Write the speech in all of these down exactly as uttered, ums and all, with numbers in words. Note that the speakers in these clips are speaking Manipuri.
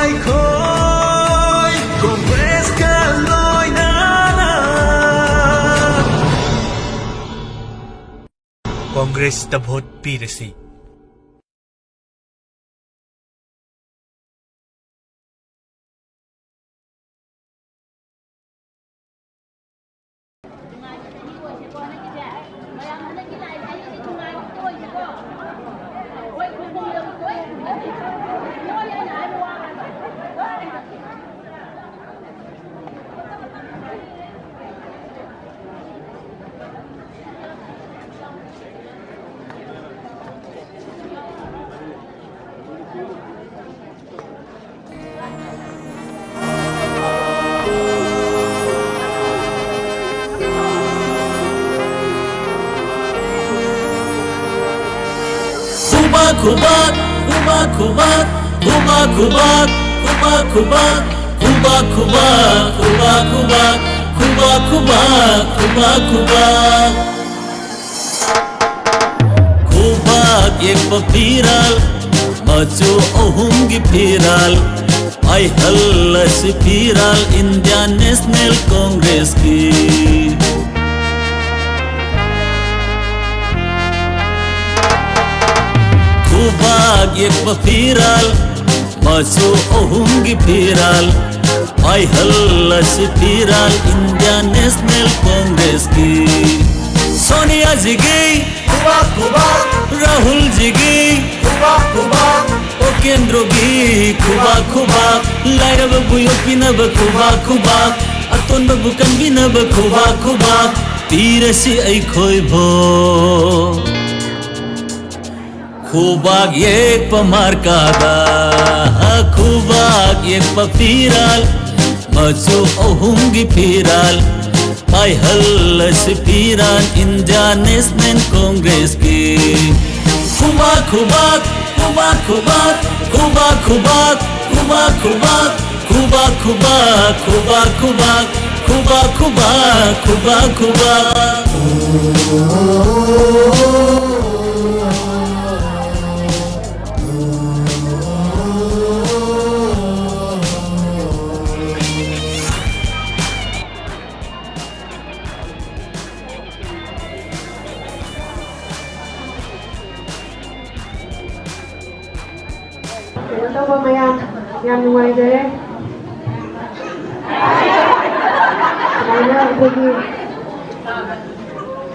ꯑꯩꯈꯣꯏ ꯀꯣꯡꯒ꯭ꯔꯦꯁꯀ ꯂꯣꯏꯅꯅ ꯀꯣꯡꯒ꯭ꯔꯦꯁꯇ ꯚꯣꯠ ꯄꯤꯔꯁꯤ꯫ ꯈꯨꯕꯥꯛ, ꯈꯨꯕꯥꯛ, ꯈꯨꯕꯥꯛ, ꯈꯨꯕꯥꯛ, ꯈꯨꯕꯥꯛ, ꯈꯨꯕꯥꯛ, ꯈꯨꯕꯥꯛ, ꯈꯨꯕꯥꯛ, ꯈꯨꯕꯥꯛ, ꯈꯨꯕꯥꯛ, ꯈꯨꯕꯥꯛ, ꯈꯨꯕꯥꯛ, ꯈꯨꯕꯥꯛ, ꯈꯨꯕꯥꯛ꯫ ꯈꯨꯕꯥꯛ ꯌꯦꯛꯄ ꯐꯤꯔꯥꯜ, ꯃꯆꯨ ꯑꯍꯨꯝꯒꯤ ꯐꯤꯔꯥꯜ, ꯄꯥꯏꯍꯜꯂꯁꯤ ꯐꯤꯔꯥꯜ ꯏꯟꯗꯤꯌꯥꯟ ꯅꯦꯁꯅꯦꯜ ꯀꯣꯡꯒ꯭ꯔꯦꯁꯀꯤ꯫ ꯈꯨꯕꯥꯛ ꯌꯦꯛꯄ ꯐꯤꯔꯥꯜ, ꯃꯆꯨ ꯑꯍꯨꯝꯒꯤ ꯐꯤꯔꯥꯜ, ꯄꯥꯏꯍꯜꯂꯁꯤ ꯐꯤꯔꯥꯜ ꯏꯟꯗꯤꯌꯥꯟ ꯅꯦꯁꯅꯦꯜ ꯀꯣꯡꯒ꯭ꯔꯦꯁꯀꯤ꯫ ꯁꯣꯅꯤꯌꯥꯖꯤꯒꯤ ꯈꯨꯕꯥꯛ ꯈꯨꯕꯥꯛ, ꯔꯥꯍꯨꯜꯖꯤꯒꯤ ꯈꯨꯕꯥꯛ ꯈꯨꯕꯥꯛ, ꯑꯣ ꯀꯦꯟꯗ꯭ꯔꯣꯒꯤ ꯈꯨꯕꯥꯛ ꯈꯨꯕꯥꯛ, ꯂꯥꯏꯔꯕꯕꯨ ꯌꯣꯛꯄꯤꯅꯕ ꯈꯨꯕꯥꯛ ꯈꯨꯕꯥꯛ, ꯑꯇꯣꯟꯕꯕꯨ ꯀꯟꯕꯤꯅꯕ ꯈꯨꯕꯥꯛ ꯈꯨꯕꯥꯛ, ꯄꯤꯔꯁꯤ ꯑꯩꯈꯣꯏ ꯚꯣꯠ꯫ ꯈꯨꯕꯥꯛ ꯌꯦꯛꯄ ꯃꯥꯔꯀꯥꯗ ꯈꯨꯕꯥꯛ ꯌꯦꯛꯄ ꯐꯤꯔꯥꯜ, ꯃꯆꯨ ꯑꯍꯨꯝꯒꯤ ꯐꯤꯔꯥꯜ, ꯄꯥꯏꯍꯜꯂꯁꯤ ꯐꯤꯔꯥꯜ ꯏꯟꯗꯤꯌꯥ ꯅꯦꯁꯅꯦꯜ ꯀꯣꯡꯒ꯭ꯔꯦꯁꯀꯤ꯫ ꯈꯨꯕꯥꯛ ꯈꯨꯕꯥꯛ, ꯈꯨꯕꯥꯛ ꯈꯨꯕꯥꯛ, ꯈꯨꯕꯥꯛ ꯈꯨꯕꯥꯛ, ꯈꯨꯕꯥꯛ ꯈꯨꯕꯥꯛ, ꯈꯨꯕꯥꯛ ꯈꯨꯕꯥꯛ, ꯈꯨꯕꯥꯛ ꯈꯨꯕꯥꯛ, ꯈꯨꯕꯥꯛ ꯈꯨꯕꯥꯛ, ꯈꯨꯕꯥꯛ ꯈꯨꯕꯥꯛ꯫ ꯀꯩꯅꯣ ꯇꯧꯕ ꯃꯌꯥꯝ, ꯌꯥꯝ ꯅꯨꯡꯉꯥꯏꯖꯔꯦ꯫ ꯁꯨꯃꯥꯏꯅ ꯑꯩꯈꯣꯏꯒꯤ,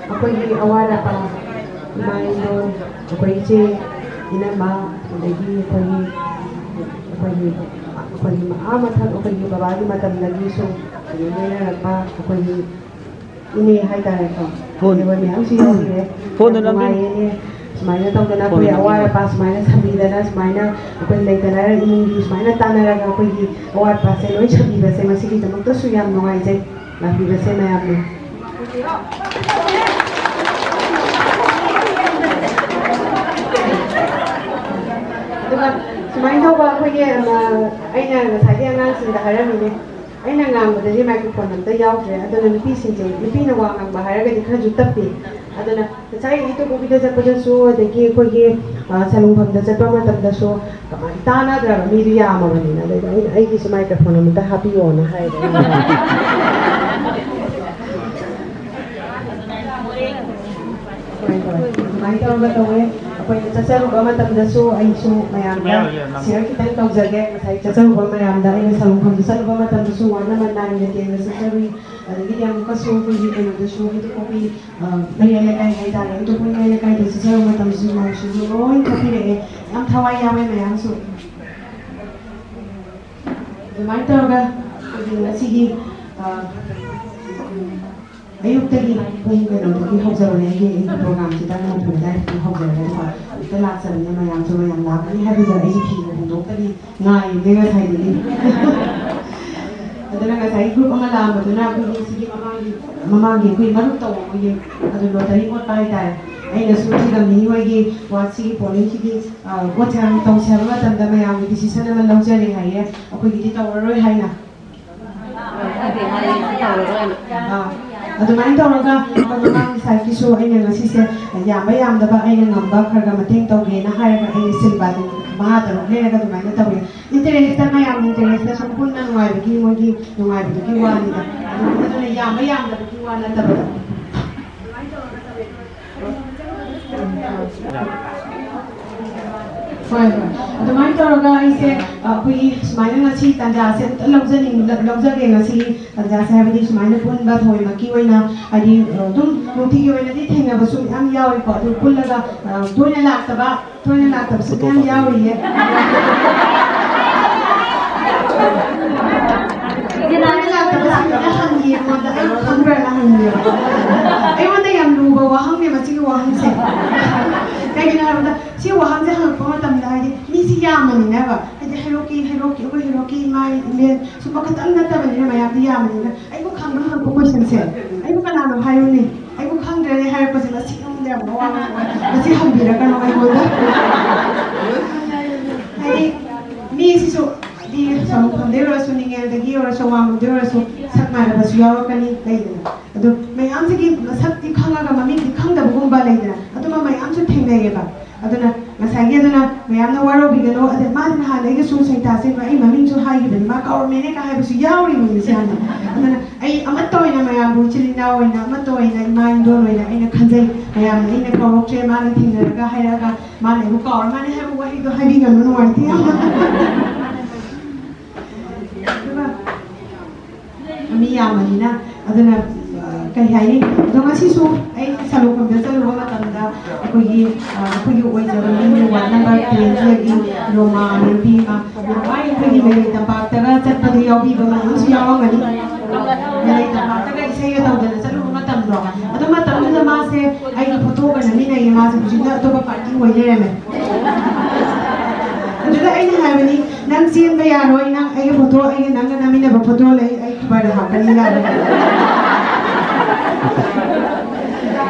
ꯑꯩꯈꯣꯏꯒꯤ ꯑꯋꯥꯠ ꯑꯄꯥ, ꯏꯃꯥ ꯏꯟꯗꯣꯟ, ꯑꯩꯈꯣꯏ ꯏꯆꯦ, ꯏꯅꯝꯃ, ꯑꯗꯒꯤ ꯑꯩꯈꯣꯏꯒꯤ, ꯑꯩꯈꯣꯏꯒꯤ, ꯑꯩꯈꯣꯏꯒꯤ ꯑꯥ ꯃꯊꯛ ꯑꯩꯈꯣꯏꯒꯤ ꯕꯕꯥꯒꯤ ꯃꯇꯝꯗꯒꯤꯁꯨ ꯀꯩꯅꯣ ꯂꯣꯏꯅꯔꯛꯄ ꯑꯩꯈꯣꯏꯒꯤ ꯏꯅꯦ ꯍꯥꯏꯇꯥꯔꯦꯀꯣ꯫ ꯐꯣꯟ꯫ ꯏꯅꯦ ꯍꯣꯏ ꯃꯌꯥꯝꯁꯨ ꯌꯥꯎꯕꯤꯔꯦ꯫ ꯐꯣꯟꯗꯣ ꯌꯥꯝ ꯅꯝꯕꯤꯅꯨ꯫ ꯅꯨꯡꯉꯥꯏꯌꯦ ꯏꯅꯦ꯫ ꯁꯨꯃꯥꯏꯅ ꯇꯧꯗꯅ ꯐꯣꯟꯗꯣ ꯑꯩꯈꯣꯏ ꯑꯋꯥꯠ ꯅꯝꯕꯤꯅꯨ꯫ ꯑꯄꯥ ꯁꯨꯃꯥꯏꯅ ꯁꯝꯕꯤꯗꯅ ꯁꯨꯃꯥꯏꯅ ꯑꯩꯈꯣꯏ ꯂꯩꯇ ꯂꯥꯏꯔ ꯏꯃꯨꯡꯒꯤ ꯁꯨꯃꯥꯏꯅ ꯇꯥꯟꯅꯔꯒ ꯑꯩꯈꯣꯏꯒꯤ ꯑꯋꯥꯠ ꯑꯄꯥꯁꯦ ꯂꯣꯏ ꯁꯝꯕꯤꯕꯁꯦ ꯃꯁꯤꯒꯤꯗꯃꯛꯇꯁꯨ ꯌꯥꯝ ꯅꯨꯡꯉꯥꯏꯖꯩ꯫ ꯂꯥꯛꯄꯤꯕꯁꯦ ꯃꯌꯥꯝꯅ꯫ ꯑꯗꯨꯒ ꯁꯨꯃꯥꯏꯅ ꯇꯧꯕ ꯑꯩꯈꯣꯏꯒꯤ, ꯑ, ꯑꯩꯅ ꯉꯁꯥꯏꯒꯤ ꯑꯉꯥꯡꯁꯤꯡꯗ ꯍꯥꯏꯔꯝꯃꯤꯅꯦ꯫ ꯑꯩꯅ ꯉꯥꯡꯕꯗꯗꯤ microphone ꯑꯝꯇ ꯌꯥꯎꯗ꯭ꯔꯦ꯫ ꯑꯗꯨꯅ ꯅꯨꯄꯤꯁꯤꯡꯁꯦ, ꯅꯨꯄꯤꯅ ꯋꯥ ꯉꯥꯡꯕ ꯍꯥꯏꯔꯒꯗꯤ ꯈꯔꯁꯨ ꯇꯞꯄꯤ꯫ ꯑꯗꯨꯅ ꯉꯁꯥꯏ ꯏꯇꯣꯕꯤꯗ ꯆꯠꯄꯗꯁꯨ, ꯑꯗꯒꯤ ꯑꯩꯈꯣꯏꯒꯤ, ꯑ, ꯁꯂꯨꯡꯐꯝꯗ ꯆꯠꯄ ꯃꯇꯝꯗꯁꯨ ꯀꯃꯥꯏꯅ ꯇꯥꯟꯅꯗ꯭ꯔꯕ, ꯃꯤꯗꯨ ꯌꯥꯝꯃꯕꯅꯤꯅ꯫ ꯑꯗꯩꯗ ꯑꯩꯅ, "ꯑꯩꯒꯤꯁꯨ microphone ꯑꯃꯇ ꯍꯥꯞꯄꯤꯌꯣꯅ" ꯍꯥꯏꯔꯦ꯫ ꯍꯣꯏ, ꯍꯣꯏ꯫ ꯑꯗꯨꯃꯥꯏꯅ ꯇꯧꯔꯒ ꯇꯧꯋꯦ꯫ ꯑꯩꯈꯣꯏꯅ ꯆꯠꯆꯔꯨꯕ ꯃꯇꯝꯗꯁꯨ ꯑꯩꯁꯨ ꯃꯌꯥꯝꯗ share ꯈꯤꯇꯪ ꯇꯧꯖꯒꯦ꯫ ꯉꯁꯥꯏ ꯆꯠꯆꯔꯨꯕ ꯃꯌꯥꯝꯗ ꯑꯩꯅ ꯁꯂꯨꯡꯐꯝꯗ ꯆꯠꯂꯨꯕ ꯃꯇꯝꯗꯁꯨ ward number nine-ꯗ ꯇꯦꯟꯗ ꯆꯠꯆꯔꯨꯏ꯫ ꯑꯗꯒꯤꯗꯤ ꯑꯃꯨꯛꯀꯁꯨ ꯑꯩꯈꯣꯏꯒꯤ ꯀꯩꯅꯣꯗꯁꯨ, ꯍꯦꯟꯗꯣꯛꯄꯣꯛꯄꯤ, ꯑ, ꯃꯌꯥꯏ ꯂꯩꯀꯥꯏ ꯍꯥꯏꯇꯥꯔꯦ, ꯍꯦꯟꯗꯣꯛꯄꯣꯛꯄꯤ ꯃꯌꯥꯏ ꯂꯩꯀꯥꯏꯗ ꯆꯠꯆꯔꯨꯕ ꯃꯇꯝꯗꯁꯨ ꯃꯧꯁꯤꯡꯁꯨ ꯂꯣꯏ ꯊꯣꯛꯄꯤꯔꯛꯑꯦ꯫ ꯌꯥꯝ ꯊꯋꯥꯏ ꯌꯥꯎꯋꯦ ꯃꯌꯥꯝꯁꯨ꯫ ꯑꯗꯨꯃꯥꯏꯅ ꯇꯧꯔꯒ ꯑꯩꯈꯣꯏꯒꯤ ꯉꯁꯤꯒꯤ, ꯑ, ꯑꯌꯨꯛꯇꯒꯤ ꯄꯨꯡ ꯀꯩꯅꯣꯗꯒꯤ ꯍꯧꯖꯕꯅꯦ ꯑꯩꯒꯤ, ꯑꯩꯒꯤ programꯁꯦ ꯇꯔꯥꯃꯥꯊꯣꯏ ꯑꯗꯨꯋꯥꯏꯗꯒꯤ ꯍꯧꯖꯔꯒ ꯍꯦꯛꯇ ꯂꯥꯛꯆꯕꯅꯦ꯫ ꯃꯌꯥꯝꯁꯨ ꯃꯌꯥꯝ ꯂꯥꯛꯀꯅꯤ ꯍꯥꯏꯕꯗ ꯑꯩꯁꯦ ꯐꯤꯒ ꯍꯣꯡꯗꯣꯛꯇꯕꯤ ꯉꯥꯏꯔꯤꯅꯦ ꯉꯁꯥꯏꯗꯒꯤ꯫ ꯑꯗꯨꯅ ꯉꯁꯥꯏ group ꯑꯃ ꯂꯥꯛꯑꯝꯕꯗꯨꯅ ꯑꯩꯈꯣꯏꯒꯤ ꯁꯤꯒꯤ ꯃꯃꯥꯡꯒꯤ, ꯃꯃꯥꯡꯒꯤ ꯑꯩꯈꯣꯏ ꯃꯔꯨꯞ ꯇꯧꯕ ꯃꯣꯏꯒꯤ ꯑꯗꯨ lottery ꯑꯣꯠꯄ ꯍꯥꯏꯇꯥꯔꯦ꯫ ꯑꯩꯅꯁꯨ ꯁꯤꯒ ꯃꯤ ꯍꯣꯏꯒꯤ ward ꯁꯤꯒꯤ pollingꯁꯤꯒꯤ, ꯑ, vote ꯁꯦ ꯇꯧꯁꯦ ꯍꯥꯏꯕ ꯃꯇꯝꯗ ꯃꯌꯥꯝꯒꯤ decision ꯑꯃ ꯂꯧꯖꯔꯦ ꯍꯥꯏꯌꯦ, ꯑꯩꯈꯣꯏꯒꯤꯗꯤ ꯇꯧꯔꯔꯣꯏ ꯍꯥꯏꯅ꯫ ꯑꯥ, ꯑꯗꯨꯃꯥꯏꯅ ꯇꯧꯔꯒ ꯑꯩꯈꯣꯏ ꯃꯃꯥꯡꯒꯤ sideꯀꯤꯁꯨ ꯑꯩꯅ ꯉꯁꯤꯁꯦ ꯌꯥꯝꯕ ꯌꯥꯝꯗꯕ ꯑꯩꯅ ꯉꯝꯕ ꯈꯔ ꯈꯔ ꯃꯇꯦꯡ ꯇꯧꯒꯦꯅ ꯍꯥꯏꯔꯒ ꯑꯩꯅ ꯁꯤꯜ ꯕꯥꯇꯤꯟ ꯃꯉꯥ ꯇꯔꯨꯛ ꯂꯩꯔꯒ ꯑꯗꯨꯃꯥꯏꯅ ꯇꯧꯋꯦ꯫ Interestꯇ, ꯃꯌꯥꯝ interestꯇ ꯁꯨꯝ ꯄꯨꯟꯅ ꯅꯨꯡꯉꯥꯏꯕꯒꯤ, ꯃꯣꯏꯒꯤ ꯅꯨꯡꯉꯥꯏꯕꯗꯨꯒꯤ ꯋꯥꯅꯤꯗ꯫ ꯑꯗꯨ, ꯑꯗꯨꯅ ꯌꯥꯝꯕ ꯌꯥꯝꯗꯕꯒꯤ ꯋꯥ ꯅꯠꯇꯕꯗ꯫ ꯑꯗꯨꯃꯥꯏꯅ ꯇꯧꯔꯒ ꯇꯧꯋꯦ꯫ ꯍꯣꯏ, ꯍꯣꯏ꯫ ꯑꯗꯨꯃꯥꯏꯅ ꯇꯧꯔꯒ ꯑꯩꯁꯦ, ꯑ, ꯑꯩꯈꯣꯏꯒꯤ ꯁꯨꯃꯥꯏꯅ ꯉꯁꯤ ꯇꯥꯟꯖꯥꯁꯦ ꯑꯝꯇ ꯂꯧꯖꯅꯤꯡ-, ꯂꯧꯖꯒꯦ ꯉꯁꯤꯒꯤ ꯇꯥꯟꯖꯥꯁꯦ, ꯍꯥꯏꯕꯗꯤ ꯁꯨꯃꯥꯏꯅ ꯄꯨꯟꯕ ꯊꯑꯣꯏꯃꯛꯀꯤ ꯑꯣꯏꯅ, ꯍꯥꯏꯗꯤ, ꯑ, ꯑꯗꯨꯝ ꯅꯨꯡꯇꯤꯒꯤ ꯑꯣꯏꯅꯗꯤ ꯊꯦꯡꯅꯕꯁꯨ ꯃꯌꯥꯝ ꯌꯥꯎꯏꯀꯣ, ꯑꯗꯨ ꯄꯨꯜꯂꯒ, ꯑ, ꯇꯣꯏꯅ ꯂꯥꯛꯇꯕ, ꯇꯣꯏꯅ ꯂꯥꯛꯇꯕꯁꯨ ꯃꯌꯥꯝ ꯌꯥꯎꯔꯤꯌꯦ꯫ ꯇꯣꯏꯅ ꯂꯥꯛꯇꯕꯁꯤꯡꯗꯨꯅ ꯍꯪꯉꯤ ꯑꯩꯉꯣꯟꯗ, "ꯑꯩ ꯈꯪꯕ꯭ꯔꯥꯅ?" ꯍꯪꯉꯦꯕ꯫ ꯑꯩꯉꯣꯟꯗ ꯌꯥꯝ ꯂꯨꯕ ꯋꯥꯍꯪꯅꯦ ꯃꯁꯤꯒꯤ ꯋꯥꯍꯪꯁꯦ꯫ ꯀꯩꯒꯤꯅꯣ ꯍꯥꯏꯕꯗ, ꯁꯤ ꯋꯥꯍꯪꯁꯦ ꯍꯪꯉꯛꯄ ꯃꯇꯝꯗ, ꯍꯥꯏꯗꯤ, ꯃꯤꯁꯤ ꯌꯥꯝꯕꯅꯤꯅꯦꯕ, ꯍꯥꯏꯗꯤ, ꯍꯩꯔꯣꯛꯀꯤ, ꯍꯩꯔꯣꯛꯀꯤ, ꯑꯩꯈꯣꯏ ꯍꯩꯔꯣꯛꯀꯤ ꯏꯃꯥ ꯏꯕꯦꯟ ꯁꯨꯝꯕ ꯈꯛꯇꯪ ꯅꯠꯇꯕꯅꯤꯅ, ꯃꯌꯥꯝꯗꯤ ꯌꯥꯝꯕꯅꯤꯅ, ꯑꯩꯕꯨ ꯈꯪꯕ ꯍꯪꯉꯛꯄ ꯀꯣꯏꯁꯟꯁꯦ, "ꯑꯩꯕꯨ ꯀꯅꯥꯅꯣ ꯍꯥꯏꯌꯨꯅꯦ? ꯑꯩꯕꯨ ꯈꯪꯗ꯭ꯔꯦꯅꯦ" ꯍꯥꯏꯔꯛꯄꯁꯦ, ꯃꯁꯤ ꯑꯩꯉꯣꯟꯗ ꯌꯥꯝ ꯑꯋꯥꯕ ꯑꯣꯏ꯫ ꯃꯁꯤ ꯍꯪꯕꯤꯔꯛꯀꯅꯨ ꯑꯩꯉꯣꯟꯗ꯫ ꯍꯥꯏꯗꯤ, ꯃꯤꯁꯤꯁꯨ, ꯍꯥꯏꯗꯤ, ꯁꯃꯨꯛꯐꯝꯗꯒꯤ ꯑꯣꯏꯔꯁꯨ, ꯅꯤꯡꯉꯦꯜꯗꯒꯤ ꯑꯣꯏꯔꯁꯨ, ꯋꯥꯡꯃꯗꯒꯤ ꯑꯣꯏꯔꯁꯨ, ꯁꯛ ꯃꯥꯟꯅꯕꯁꯨ ꯌꯥꯎꯔꯛꯀꯅꯤ, ꯂꯩꯗꯅ꯫ ꯑꯗꯣ ꯃꯌꯥꯝꯁꯤꯒꯤ ꯃꯁꯛꯇꯤ ꯈꯪꯉꯒ ꯃꯃꯤꯡꯗꯤ ꯈꯪꯗꯕꯒꯨꯝꯕ ꯂꯩꯗꯅ, ꯑꯗꯨꯝꯕ ꯃꯌꯥꯝꯁꯨ ꯊꯦꯡꯅꯩꯌꯦꯕ꯫ ꯑꯗꯨꯅ ꯉꯁꯥꯏꯒꯤ, ꯑꯗꯨꯅ ꯃꯌꯥꯝꯅ ꯋꯥꯔꯧꯕꯤꯒꯅꯨ, ꯑꯗ ꯃꯥꯗꯤ ꯅꯍꯥꯟ ꯑꯩꯒꯁꯨ ꯁꯩꯇꯥꯁꯦ, ꯑꯩ ꯃꯃꯤꯡꯁꯨ ꯍꯥꯏꯈꯤꯕꯅꯤ, ꯃꯥ ꯀꯥꯎꯔꯝꯃꯦꯅꯦ ꯀꯥ ꯍꯥꯏꯕꯁꯨ ꯌꯥꯎꯔꯤꯕꯅꯤ ꯁꯤ ꯌꯥꯝꯅ꯫ ꯑꯗꯨꯅ ꯑꯩ ꯑꯃꯠꯇ ꯑꯣꯏꯅ, ꯃꯌꯥꯝꯕꯨ ꯏꯆꯤꯜ ꯏꯅꯥꯎ ꯑꯣꯏꯅ ꯑꯃꯠꯇ ꯑꯣꯏꯅ, ꯏꯃꯥ ꯏꯟꯗꯣꯟ ꯑꯣꯏꯅ ꯑꯩꯅ ꯈꯟꯖꯩ꯫ ꯃꯌꯥꯝꯅ ꯑꯩꯅ ꯀꯥꯎꯔꯛꯇ꯭ꯔꯦ, ꯃꯥꯅ ꯊꯦꯡꯅꯔꯒ ꯍꯥꯏꯔꯛꯑꯒ ꯃꯥꯅ ꯑꯩꯕꯨ ꯀꯥꯎꯔ ꯃꯥꯅꯦ ꯍꯥꯏꯕ ꯋꯥꯍꯩꯗꯣ ꯍꯥꯏꯕꯤꯒꯅꯨ, ꯅꯨꯡꯉꯥꯏꯇꯦ ꯌꯥꯝꯅ꯫ ꯑꯗꯨꯒ ꯃꯤ ꯌꯥꯝꯕꯅꯤꯅ, ꯑꯗꯨꯅ, ꯑ, ꯀꯩ ꯍꯥꯏꯅꯤ? ꯑꯗꯣ ꯉꯁꯤꯁꯨ ꯑꯩ ꯁꯂꯨ ꯈꯨꯟꯗ ꯆꯠꯂꯨꯕ ꯃꯇꯝꯗ ꯑꯩꯈꯣꯏꯒꯤ, ꯑ, ꯑꯩꯈꯣꯏꯒꯤ ꯑꯣꯏꯖꯕ ꯃꯤꯒꯤ ꯋꯥꯔꯗ ꯅꯝꯕꯔ ꯇꯦꯟꯒꯤ ꯔꯣꯃꯥ ꯅꯨꯄꯤ ꯑꯃ, ꯅꯍꯥꯟꯋꯥꯏ ꯑꯩꯈꯣꯏꯒꯤ ꯂꯩꯔꯩ ꯇꯝꯄꯥꯛꯇꯒ ꯆꯠꯄꯗ ꯌꯥꯎꯕꯤꯕ ꯃꯌꯥꯝꯁꯨ ꯌꯥꯎꯔꯝꯒꯅꯤ꯫ ꯂꯩꯔꯩ ꯇꯝꯄꯥꯛꯇꯒ ꯏꯁꯩꯒ ꯇꯧꯗꯅ ꯆꯠꯂꯨꯕ ꯃꯇꯝꯗꯣ, ꯑꯗꯨ ꯃꯇꯝꯗꯨꯗ ꯃꯥꯁꯦ ꯑꯩꯒꯤ ꯐꯣꯇꯣꯒ ꯅꯝꯃꯤꯟꯅꯩꯌꯦ꯫ ꯃꯥꯁꯦ ꯍꯧꯖꯤꯛꯅ ꯑꯇꯣꯞꯄ ꯄꯥꯔꯇꯤ ꯑꯣꯏ ꯂꯩꯔꯝꯃꯦ꯫ ꯑꯗꯨꯗ ꯑꯩꯅ ꯍꯥꯏꯕꯅꯤ, "ꯅꯪ ꯆꯦꯟꯕ ꯌꯥꯔꯣꯏ, ꯅꯪ ꯑꯩꯒꯤ ꯐꯣꯇꯣ, ꯑꯩꯒ ꯅꯪꯒ ꯅꯝꯃꯤꯟꯅꯕ ꯐꯣꯇꯣ ꯂꯩ, ꯑꯩ ꯈꯕꯔꯗ ꯍꯥꯞꯀꯅꯤ" ꯌꯥꯔꯣꯏ꯫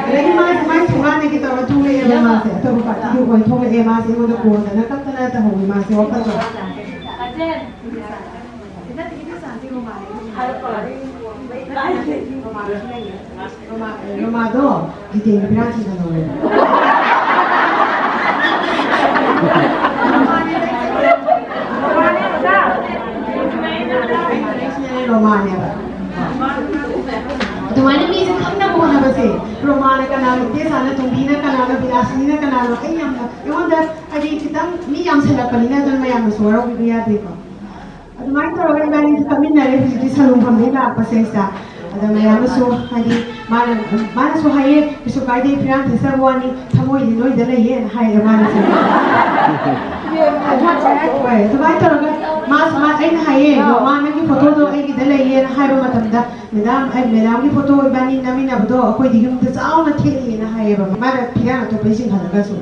ꯑꯗꯒꯤ ꯃꯥꯁꯦ ꯃꯥꯏ ꯊꯣꯡꯒꯥꯟꯗꯒꯤ ꯇꯧꯔ ꯊꯣꯛꯂꯛꯑꯦꯕ ꯃꯥꯁꯦ, ꯑꯇꯣꯞꯄ ꯄꯥꯔꯇꯤꯒꯤ ꯑꯣꯏ ꯊꯣꯛꯂꯛꯑꯦ꯫ ꯃꯥꯁꯦ ꯑꯩꯉꯣꯟꯗ ꯀꯣꯟꯗꯅ ꯀꯞꯇꯅ ꯇꯧꯍꯧꯋꯤ ꯃꯥꯁꯦ ꯋꯥꯈꯜꯗꯣ꯫ ꯅꯠꯇꯦ, ꯏꯗꯤ ꯁꯥꯟꯇꯤ ꯔꯣꯃꯥꯅꯦ꯫ ꯔꯣꯃꯥ-, ꯔꯣꯃꯥꯗꯣ ꯖꯤꯇꯦꯟꯗ꯭ꯔ ꯄꯤꯔꯥꯟꯁꯤꯅ ꯂꯧꯔꯦ꯫ ꯔꯣꯃꯥꯅꯦꯕ꯫ ꯑꯗꯨꯃꯥꯏꯅ ꯃꯤꯁꯦ ꯈꯪꯅꯕ ꯍꯣꯠꯅꯕꯁꯦ ꯔꯣꯃꯥꯅ ꯀꯅꯥꯅꯣ, ꯏꯕꯦꯆꯥꯅ ꯇꯣꯝꯕꯤꯅ ꯀꯅꯥꯅꯣ, ꯕꯤꯂꯥꯁꯤꯅꯤꯅ ꯀꯅꯥꯅꯣ, ꯑꯩ ꯌꯥꯝꯅ, ꯑꯩꯉꯣꯟꯗ ꯍꯥꯏꯗꯤ ꯈꯤꯇꯪ ꯃꯤ ꯌꯥꯝꯁꯜꯂꯛꯄꯅꯤꯅ ꯑꯗꯨꯝ ꯃꯌꯥꯝꯅꯁꯨ ꯋꯥꯔꯧꯕꯤꯕ ꯌꯥꯗꯦꯀꯣ꯫ ꯑꯗꯨꯃꯥꯏꯅ ꯇꯧꯔꯒ ꯏꯕꯥꯅꯤꯁꯦ ꯀꯞꯃꯤꯟꯅꯔꯦ꯫ ꯍꯧꯖꯤꯛꯇꯤ ꯁꯂꯨꯡꯐꯝꯗꯒꯤ ꯂꯥꯛꯄꯁꯦ ꯁꯤꯗ꯫ ꯑꯗ ꯃꯌꯥꯝꯅꯁꯨ ꯍꯥꯏꯗꯤ ꯃꯥꯅ, ꯃꯥꯅꯁꯨ ꯍꯥꯏꯌꯦ, "ꯀꯩꯁꯨ ꯀꯥꯏꯗꯦ, ꯐꯤꯔꯥꯟ ꯊꯦꯠꯆꯕ ꯋꯥꯅꯤ, ꯊꯃꯣꯏꯗꯤ ꯅꯣꯏꯗ ꯂꯩꯌꯦꯅ" ꯍꯥꯏꯌꯦ ꯃꯥꯅꯁꯨ꯫ ꯍꯣꯏ, ꯑꯗꯨꯃꯥꯏꯅ ꯇꯧꯔꯒ ꯃꯥꯁꯨ, ꯃꯥ, ꯑꯩꯅ ꯍꯥꯏꯌꯦ, "ꯃꯥ ꯅꯪꯒꯤ ꯐꯣꯇꯣꯗꯣ ꯑꯩꯒꯤꯗ ꯂꯩꯌꯦꯅ" ꯍꯥꯏꯕ ꯃꯇꯝꯗ, "ꯃꯦꯗꯥꯝ, ꯑꯩ ꯃꯦꯗꯥꯝꯒꯤ ꯐꯣꯇꯣ ꯏꯕꯥꯅꯤ ꯅꯝꯃꯤꯟꯅꯕꯗꯣ ꯑꯩꯈꯣꯏꯗꯤ ꯌꯨꯝꯗ ꯆꯥꯎꯅ ꯊꯦꯠꯂꯤꯅ" ꯍꯥꯏꯌꯦꯕ꯫ ꯃꯥꯅ ꯐꯤꯔꯥꯟ ꯑꯇꯣꯞꯄ ꯆꯤꯡꯈꯠꯂꯒꯁꯨ꯫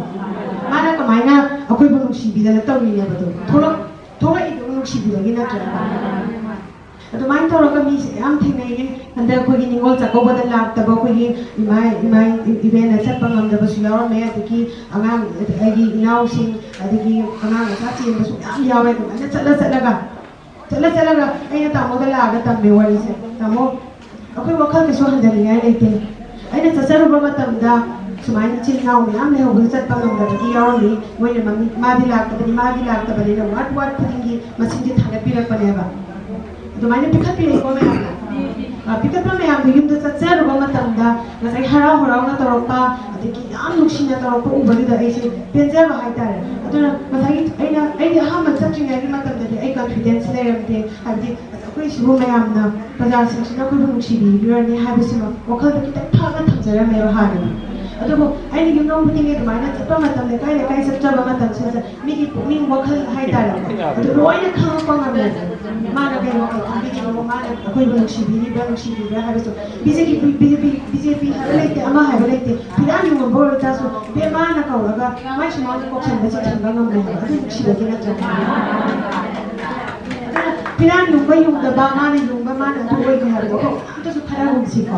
ꯃꯥꯅ ꯀꯃꯥꯏꯅ ꯑꯩꯈꯣꯏꯕꯨ ꯅꯨꯡꯁꯤꯕꯤꯗꯅ ꯇꯧꯔꯤꯅꯦꯕꯗꯣ? ꯊꯣꯛꯂꯛ-, ꯊꯣꯛꯂꯛꯏꯗꯨ ꯅꯨꯡꯁꯤꯕꯤꯕꯒꯤ ꯅꯠꯇ꯭ꯔꯥ? ꯑꯗꯨꯃꯥꯏꯅ ꯇꯧꯔꯒ ꯃꯤꯁꯦ ꯌꯥꯝ ꯊꯦꯡꯅꯩꯌꯦ꯫ ꯍꯟꯗꯛ ꯑꯩꯈꯣꯏꯒꯤ ꯅꯤꯉꯣꯜ ꯆꯥꯛꯀꯧꯕꯗ ꯂꯥꯛꯇꯕ ꯑꯩꯈꯣꯏꯒꯤ ꯏꯃꯥ, ꯏꯃꯥ ꯏꯕꯦꯟꯅ ꯆꯠꯄ ꯉꯝꯗꯕꯁꯨ ꯌꯥꯎꯔꯝꯃꯦ꯫ ꯑꯗꯒꯤ ꯑꯉꯥꯡ, ꯑꯩꯒꯤ ꯏꯅꯥꯎꯁꯤꯡ, ꯑꯗꯒꯤ ꯑꯉꯥꯡ ꯃꯆꯥ ꯆꯦꯟꯕꯁꯨ ꯃꯌꯥꯝ ꯌꯥꯎꯋꯦ꯫ ꯑꯗꯨꯃꯥꯏꯅ ꯆꯠꯂ ꯆꯠꯂꯒ, ꯆꯠꯂ ꯆꯠꯂꯒ ꯑꯩꯅ ꯇꯥꯃꯣꯗ ꯂꯥꯛꯑꯒ ꯇꯝꯃꯦ ꯋꯥꯔꯤꯁꯦ꯫ "ꯇꯥꯃꯣ, ꯑꯩꯈꯣꯏ ꯋꯥꯈꯜ ꯀꯩꯁꯨ ꯍꯟꯊꯅꯤꯡꯉꯥꯏ ꯂꯩꯇꯦ꯫ ꯑꯩꯅ ꯆꯠꯆꯔꯨꯕ ꯃꯇꯝꯗ ꯁꯨꯃꯥꯏꯅ ꯏꯆꯤꯜ ꯏꯅꯥꯎ ꯃꯌꯥꯝ ꯂꯩꯍꯧꯕꯗ ꯆꯠꯄ ꯉꯝꯗꯕꯒꯤ ꯌꯥꯎꯔꯝꯃꯤ꯫ ꯃꯣꯏꯅ ꯃꯃꯤꯡ, ꯃꯥꯗꯤ ꯂꯥꯛꯇꯕꯅꯤ, ꯃꯥꯗꯤ ꯂꯥꯛꯇꯕꯅꯤꯅ ꯋꯥꯔꯗ ꯋꯥꯔꯗ ꯈꯨꯗꯤꯡꯒꯤ ꯃꯁꯤꯡꯁꯦ ꯊꯥꯡꯒꯠꯄꯤꯔꯛꯄꯅꯦꯕ꯫ ꯑꯗꯨꯃꯥꯏꯅ ꯄꯤꯈꯠꯄꯤꯔꯛꯏꯀꯣ ꯃꯌꯥꯝꯅ꯫ ꯑ, ꯄꯤꯈꯠꯄ ꯃꯌꯥꯝꯗꯣ ꯌꯨꯝꯗ ꯆꯠꯆꯔꯨꯕ ꯃꯇꯝꯗ ꯉꯁꯥꯏ ꯍꯔꯥꯎ ꯍꯔꯥꯎꯅ ꯇꯧꯔꯛꯄ, ꯑꯗꯒꯤ ꯌꯥꯝ ꯅꯨꯡꯁꯤꯅ ꯇꯧꯔꯛꯄ ꯎꯕꯗꯨꯗ ꯑꯩꯁꯦ ꯄꯦꯟꯖꯕ ꯍꯥꯏꯇꯥꯔꯦ꯫ ꯑꯗꯨꯅ ꯉꯁꯥꯏꯒꯤ ꯑꯩꯅ, ꯑꯩꯗꯤ ꯑꯍꯥꯟꯕ ꯆꯠꯇ꯭ꯔꯤꯉꯩꯒꯤ ꯃꯇꯝꯗꯗꯤ ꯑꯩ ꯀꯟꯐꯤꯗꯦꯟꯁ ꯂꯩꯔꯝꯗꯦ꯫ ꯍꯥꯏꯕꯗꯤ ꯑꯩꯈꯣꯏ ꯁꯤꯕꯨ ꯃꯌꯥꯝꯅ, ꯄ꯭ꯔꯖꯥꯁꯤꯡꯁꯤꯅ ꯑꯩꯈꯣꯏꯕꯨ ꯅꯨꯡꯁꯤꯕꯤꯔꯤꯕꯅꯤ ꯍꯥꯏꯕꯁꯤꯃ ꯋꯥꯈꯜꯗ ꯈꯤꯇꯪ ꯐꯥꯅ ꯊꯝꯖꯔꯝꯃꯦꯕ ꯍꯥꯟꯅꯗꯤ꯫ ꯑꯗꯨꯕꯨ ꯑꯩꯅ ꯌꯨꯝꯂꯣꯝ ꯈꯨꯗꯤꯡꯒꯤ ꯑꯗꯨꯃꯥꯏꯅ ꯆꯠꯄ ꯃꯇꯝ, ꯂꯩꯀꯥꯏ ꯂꯩꯀꯥꯏ ꯆꯠꯆꯕ ꯃꯇꯝꯁꯤꯗ ꯃꯤꯒꯤ ꯄꯨꯛꯅꯤꯡ ꯋꯥꯈꯜ ꯍꯥꯏꯇꯥꯔꯦ, ꯑꯗꯨ ꯂꯣꯏꯅ ꯈꯪꯉꯛꯄ ꯉꯝꯃꯦ꯫ ꯃꯥꯅ ꯀꯩ ꯋꯥꯈꯜ ꯈꯟꯕꯤꯔꯤꯅꯣ, ꯃꯥꯅ ꯑꯩꯈꯣꯏꯕꯨ ꯅꯨꯡꯁꯤꯕꯤꯔꯤꯕ꯭ꯔꯥ, ꯅꯨꯡꯁꯤꯕꯤꯕ꯭ꯔꯥ ꯍꯥꯏꯕꯁꯨ꯫ ꯕꯤ ꯖꯦ ꯄꯤ, ꯕꯤ ꯖꯦ ꯄꯤ, ꯕꯤ ꯖꯦ ꯄꯤ ꯍꯥꯏꯕ ꯂꯩꯇꯦ, ꯑꯃ ꯍꯥꯏꯕ ꯂꯩꯇꯦ꯫ ꯐꯤꯔꯥꯟ ꯌꯨꯡꯉꯝꯕ ꯑꯣꯏꯔ ꯇꯥꯔꯁꯨ ꯕꯦꯝꯃꯥꯅ ꯀꯧꯔꯒ ꯃꯥꯏ ꯁꯨꯃꯥꯡꯗ ꯀꯧꯁꯟꯕꯁꯦ ꯊꯤꯡꯕ ꯉꯝꯃꯦ ꯍꯥꯏꯕ꯫ ꯑꯗꯨ ꯅꯨꯡꯁꯤꯕꯒꯤ ꯅꯠꯇ꯭ꯔꯥ? ꯑꯗꯨꯅ ꯐꯤꯔꯥꯟ ꯌꯨꯡꯕ ꯌꯨꯡꯗꯕ, ꯃꯥꯅ ꯌꯨꯡꯕ ꯃꯥꯅ ꯑꯗꯨ ꯑꯣꯏꯒꯦ ꯍꯥꯏꯕꯗꯣ ꯑꯩꯈꯣꯏ ꯑꯝꯇꯁꯨ ꯈꯟꯅꯒꯨꯝꯁꯤꯀꯣ꯫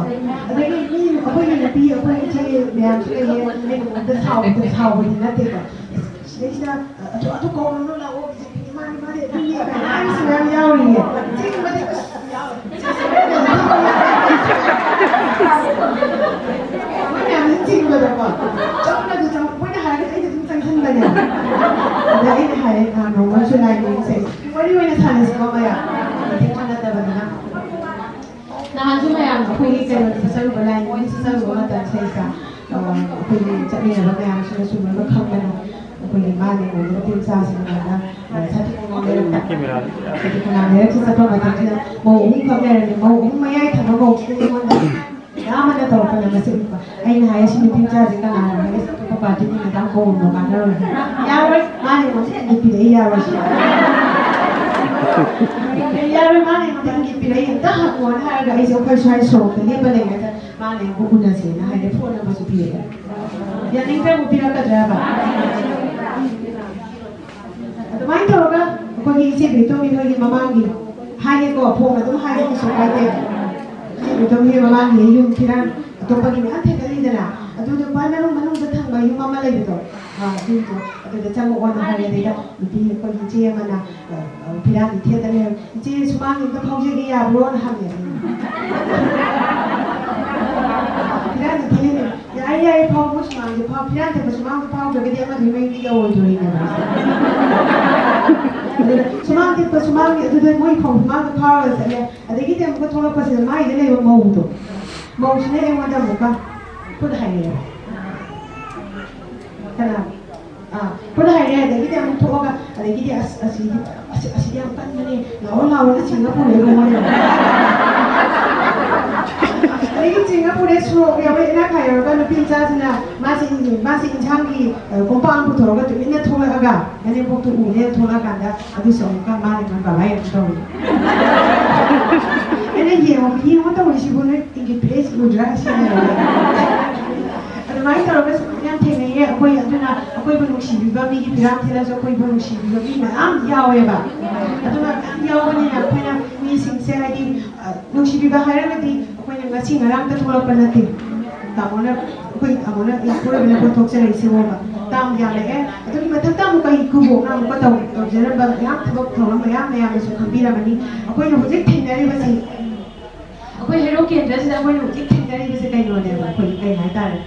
ꯑꯗꯒꯤ ꯃꯤ, ꯑꯩꯈꯣꯏꯒꯤ ꯅꯨꯄꯤ, ꯑꯩꯈꯣꯏ ꯏꯆꯦ ꯃꯌꯥꯝꯁꯨ ꯂꯩꯌꯦ, ꯑꯩꯅ ꯃꯉꯣꯟꯗ ꯁꯥꯎꯕꯗ, ꯁꯥꯎꯕꯗꯤ ꯅꯠꯇꯦꯀꯣ꯫ ꯁꯤꯗꯩꯁꯤꯗ ꯑꯗꯨ, ꯑꯗꯨ ꯀꯧꯔꯨꯅꯨ, ꯂꯥꯛꯑꯣ, ꯕꯤ ꯖꯦ ꯄꯤꯅꯤ, ꯃꯥꯅꯤ, ꯃꯥꯅꯤ, ꯑꯗꯨꯅꯤ ꯀꯥꯏꯅ ꯍꯥꯏꯕꯁꯨ ꯃꯌꯥꯝ ꯌꯥꯎꯔꯤꯌꯦ꯫ ꯆꯤꯡꯕꯗꯤ ꯑꯁ ꯌꯥꯎꯋꯦ꯫ ꯃꯣꯏ ꯃꯌꯥꯝꯁꯦ ꯆꯤꯡꯕꯗꯀꯣ꯫ ꯆꯪꯉꯒꯁꯨ ꯆꯪ-, ꯃꯣꯏꯅ ꯍꯥꯏꯔꯒꯗꯤ ꯑꯩꯁꯦ ꯑꯗꯨꯝ ꯆꯪꯁꯤꯟꯕꯅꯦ꯫ ꯑꯗ ꯑꯩꯅ ꯍꯥꯏꯔꯦ, "ꯑ, ꯅꯣꯡꯃꯁꯨ ꯂꯥꯏ ꯅꯤꯡꯁꯦ ꯋꯥꯔꯤ ꯑꯣꯏꯅ ꯁꯥꯟꯅꯁꯤꯀꯣ ꯃꯌꯥꯝ꯫ ꯍꯧꯖꯤꯛ ꯁꯥꯟꯅꯗꯕꯅꯤꯅ꯫ ꯅꯍꯥꯟꯁꯨ ꯃꯌꯥꯝꯁꯦ ꯑꯩꯈꯣꯏꯒꯤ ꯀꯩꯅꯣꯗ ꯆꯠꯆꯔꯨꯕ, ꯂꯥꯏ ꯅꯤꯡꯕ ꯆꯠꯆꯔꯨꯕ ꯃꯇꯝꯁꯤꯗꯩꯁꯤꯗ, ꯑ, ꯑꯩꯈꯣꯏꯒꯤ ꯆꯠꯃꯤꯟꯅꯕ ꯃꯌꯥꯝꯁꯤꯅꯁꯨ ꯂꯣꯏꯅꯃꯛ ꯈꯪꯗꯅ, ꯑꯩꯈꯣꯏꯒꯤ ꯃꯥꯅ ꯑꯩꯉꯣꯟꯗ ꯅꯨꯄꯤ ꯃꯆꯥꯁꯤꯡ ꯑꯗꯨꯃꯥꯏꯅ, ꯑ, ꯁꯥꯊꯤ ꯈꯣꯡꯅꯥꯡ ꯂꯩꯔꯛꯇ, ꯁꯥꯊꯤ ꯈꯣꯡꯅꯥꯡ ꯂꯩꯔꯛꯇ ꯆꯠꯄ ꯃꯇꯝꯁꯤꯗ ꯃꯧ ꯑꯍꯨꯝꯈꯛ ꯂꯩꯔꯝꯃꯤ꯫ ꯃꯧ ꯑꯍꯨꯝ ꯃꯌꯥꯏ ꯊꯪꯕ ꯃꯧꯁꯤꯅ ꯑꯩꯉꯣꯟꯗ ꯃꯌꯥꯝ ꯑꯃꯅ ꯇꯧꯔꯛꯄꯅ ꯃꯁꯤ ꯎꯕ꯫ ꯑꯩꯅ ꯍꯥꯏ, "ꯁꯤ ꯅꯨꯄꯤ ꯃꯆꯥꯁꯦ ꯀꯅꯥꯅꯣ?" ꯍꯥꯏꯔꯦ, "ꯑꯇꯣꯞꯄ ꯄꯥꯔꯇꯤꯒꯤ ꯃꯦꯗꯥꯝ ꯀꯧꯔꯨꯅꯣ, ꯀꯥꯟꯅꯔꯣꯏ꯫" "ꯌꯥꯔꯣꯏ, ꯃꯥꯅ ꯑꯩꯉꯣꯟꯗ ꯏꯪꯒꯤꯠ ꯄꯤꯔꯛꯏ, ꯌꯥꯔꯣꯏ꯫" "ꯌꯥꯔꯣꯏ, ꯃꯥꯅ ꯑꯩꯉꯣꯟꯗ ꯏꯪꯒꯤꯠ ꯄꯤꯔꯛꯏ, ꯑꯝꯇ ꯍꯪꯉꯣꯅ" ꯍꯥꯏꯔꯒ ꯑꯩꯁꯦ ꯑꯩꯈꯣꯏ ꯁ꯭ꯋꯥꯏ ꯁꯣꯔꯣꯛꯇ ꯂꯦꯞꯄ ꯂꯩꯔꯒ ꯃꯥꯅ ꯑꯩꯕꯨ ꯎꯅꯁꯦꯅ ꯍꯥꯏꯔꯦ, ꯐꯣꯟ ꯅꯝꯕꯔꯁꯨ ꯄꯤꯔꯛꯑꯦ꯫ ꯌꯥꯅꯤꯡꯗ꯭ꯔꯕꯨ ꯄꯤꯔꯛꯀꯗ꯭ꯔꯕ? ꯑꯗꯨꯃꯥꯏꯅ ꯇꯧꯔꯒ ꯑꯩꯈꯣꯏꯒꯤ ꯏꯆꯦ ꯕꯦꯇꯣꯝꯕꯤ ꯍꯣꯏꯒꯤ ꯃꯃꯥꯡꯒꯤ, ꯍꯥꯏꯒꯦꯀꯣ, ꯐꯣꯟ ꯑꯗꯨꯝ ꯍꯥꯏꯒꯦ, ꯀꯩꯁꯨ ꯀꯥꯏꯗꯦ꯫ ꯏꯆꯦ ꯕꯦꯇꯣꯝꯕꯤ ꯍꯣꯏ ꯃꯃꯥꯡꯒꯤ ꯌꯨꯝ ꯐꯤꯔꯥꯟ ꯑꯇꯣꯞꯄꯒꯤ ꯃꯌꯥꯝ ꯊꯦꯡꯅꯔꯤꯗꯅ, ꯑꯗꯨꯗꯣ ꯈ꯭ꯋꯥꯏ ꯃꯅꯨꯡ, ꯃꯅꯨꯡꯗ ꯊꯪꯕ ꯌꯨꯝ ꯑꯃ ꯂꯩꯕꯗꯣ, ꯑꯥ, ꯑꯗꯨꯗꯣ, ꯑꯗꯨꯗ ꯆꯪꯉꯛꯑꯣꯅ ꯍꯥꯏꯔꯦ꯫ ꯑꯗꯩꯗ ꯅꯨꯄꯤ ꯑꯩꯈꯣꯏꯒꯤ ꯏꯆꯦ ꯑꯃꯅ, ꯑ, ꯑ, ꯐꯤꯔꯥꯟꯗꯤ ꯊꯦꯠꯇ ꯂꯩꯔꯝꯃꯦ꯫ "ꯏꯆꯦ, ꯁꯨꯃꯥꯡ ꯑꯝꯇ ꯐꯥꯎꯖꯒꯦ, ꯌꯥꯕ꯭ꯔꯣꯅ?" ꯍꯪꯉꯦ꯫ ꯐꯤꯔꯥꯟꯗꯤ ꯊꯦꯠꯂꯤꯅꯦ꯫ "ꯌꯥꯏ, ꯌꯥꯏ, ꯐꯥꯎꯕ ꯁꯨꯃꯥꯡꯗ ꯐꯥꯎ, ꯐꯤꯔꯥꯟ ꯊꯦꯠꯄ ꯁꯨꯃꯥꯡꯗ ꯐꯥꯎꯗ꯭ꯔꯒꯗꯤ ꯑꯃꯗꯨꯒꯤ ꯃꯌꯨꯝꯗꯤ ꯌꯧꯔꯣꯏꯗꯣꯔꯤꯅꯦꯕ꯫" ꯑꯗꯨꯅ ꯁꯨꯃꯥꯡ ꯊꯦꯠꯄ ꯁꯨꯃꯥꯡꯒꯤ ꯑꯗꯨꯗ ꯃꯣꯏ ꯐꯧ ꯁꯨꯃꯥꯡꯗ ꯐꯥꯎꯔꯒ ꯆꯠꯂꯦ꯫ ꯑꯗꯒꯤꯗꯤ ꯑꯃꯨꯛꯀ ꯊꯣꯛꯂꯛꯄꯁꯤꯗ ꯃꯥꯏꯗ ꯂꯩꯕ ꯃꯧꯗꯣ, ꯃꯧꯁꯤꯅ ꯑꯩꯉꯣꯟꯗ ꯑꯃꯨꯛꯀ ꯈꯨꯠ ꯍꯥꯏꯔꯛꯑꯦꯕ꯫ ꯀꯅꯥ? ꯑꯥ, ꯈꯨꯠ ꯍꯥꯏꯔꯛꯑꯦ꯫ ꯑꯗꯒꯤꯗꯤ ꯑꯃꯨꯛ ꯊꯣꯛꯑꯒ, ꯑꯗꯒꯤꯗꯤ "ꯑꯁ, ꯑꯁꯤꯗꯤ, ꯑꯁ, ꯑꯁꯤꯗꯤ ꯌꯥꯝ ꯀꯟꯕꯅꯦ, ꯂꯥꯛꯑꯣ, ꯂꯥꯛꯑꯣꯅ" ꯆꯤꯡꯉ ꯄꯨꯔꯛꯑꯦ ꯃꯉꯣꯟꯗ꯫ ꯑꯗꯒꯤ ꯆꯤꯡꯉ ꯄꯨꯔꯛꯑꯦ, ꯁꯣꯔꯣꯛ ꯌꯧꯔꯦ, ꯏꯅꯥꯛ ꯈꯥ ꯌꯧꯔꯒ ꯅꯨꯄꯤ ꯃꯆꯥꯁꯤꯅ ꯃꯥꯁꯦ, ꯃꯥꯁꯦ ꯏꯟꯁꯥꯡꯒꯤ, ꯑ, ꯀꯣꯝꯄꯥꯛ ꯑꯃ ꯄꯨꯊꯣꯔꯒ ꯇꯨꯃꯤꯟꯅ ꯊꯣꯛꯂꯛꯑꯒ, ꯃꯅꯦꯝꯄꯣꯛꯇꯨ ꯎꯅꯦꯅ ꯊꯣꯛꯂꯛꯑꯀꯥꯟꯗ, ꯑꯗꯨꯁꯨ ꯑꯃꯨꯛꯀ ꯃꯥꯅ ꯑꯩꯉꯣꯟꯗ ꯕꯕꯥ ꯌꯦꯡꯉꯨ ꯇꯧꯔꯤ꯫ ꯑꯩꯅ ꯌꯦꯡꯉꯣ, ꯌꯦꯡꯉꯣ ꯇꯧꯔꯤꯁꯤꯕꯨ ꯅꯣꯏ ꯏꯪꯒꯤꯠ ꯄꯤꯔꯛꯏꯁꯤ ꯎꯗ꯭ꯔꯥ ꯁꯤꯅꯦꯕ꯫ ꯑꯗꯨꯃꯥꯏꯅ ꯇꯧꯔꯒ ꯁꯨꯝ ꯌꯥꯝ ꯊꯦꯡꯅꯩꯌꯦ ꯑꯩꯈꯣꯏ꯫ ꯑꯗꯨꯅ ꯑꯩꯈꯣꯏꯕꯨ ꯅꯨꯡꯁꯤꯕꯤꯕ, ꯃꯤꯒꯤ ꯐꯤꯔꯥꯟ ꯊꯦꯠꯂꯁꯨ ꯑꯩꯈꯣꯏꯕꯨ ꯅꯨꯡꯁꯤꯕꯤꯕ ꯃꯤ ꯃꯌꯥꯝ ꯌꯥꯎꯋꯦꯕ꯫ ꯑꯗꯨꯅ ꯃꯌꯥꯝ ꯌꯥꯎꯕꯅꯤꯅ ꯑꯩꯈꯣꯏꯅ ꯃꯤꯁꯤꯡꯁꯦ, ꯍꯥꯏꯗꯤ, ꯑ, ꯅꯨꯡꯁꯤꯕꯤꯕ ꯍꯥꯏꯔꯒꯗꯤ ꯑꯩꯈꯣꯏꯅ ꯉꯁꯤ ꯉꯔꯥꯡꯇ ꯊꯣꯛꯂꯛꯄ ꯅꯠꯇꯦ꯫ ꯇꯥꯃꯣꯅ, ꯑꯩꯈꯣꯏ ꯇꯥꯃꯣꯅ ꯂꯥꯛꯀꯗꯧꯔꯤꯕꯅ ꯀꯣꯏꯊꯣꯛꯆꯔꯛꯏꯁꯤꯕꯣꯕ꯫ ꯇꯥꯡ ꯌꯥꯝꯃꯛꯑꯦ꯫ ꯑꯗꯨꯒꯤ ꯃꯊꯛꯇ ꯑꯃꯨꯛꯀ ꯑꯩ ꯀꯨꯕꯣꯛꯅ ꯑꯃꯨꯛꯀ ꯇꯧ-, ꯇꯧꯖꯔꯝꯕ ꯃꯌꯥꯝ, ꯊꯕꯛ ꯊꯧꯔꯝ ꯃꯌꯥꯝ ꯃꯌꯥꯝꯅꯁꯨ ꯈꯪꯕꯤꯔꯝꯃꯅꯤ꯫ ꯑꯩꯈꯣꯏꯅ ꯍꯧꯖꯤꯛ ꯊꯦꯡꯅꯔꯤꯕꯁꯤ, ꯑꯩꯈꯣꯏ ꯍꯦꯔꯣ ꯀꯦꯟꯗ꯭ꯔꯁꯤꯗ ꯑꯩꯈꯣꯏꯅ ꯍꯧꯖꯤꯛ ꯊꯦꯡꯅꯔꯤꯕꯁꯦ ꯀꯩꯅꯣꯅꯦꯕ? ꯑꯩꯈꯣꯏ ꯀꯩ ꯍꯥꯏꯇꯥꯔꯦ?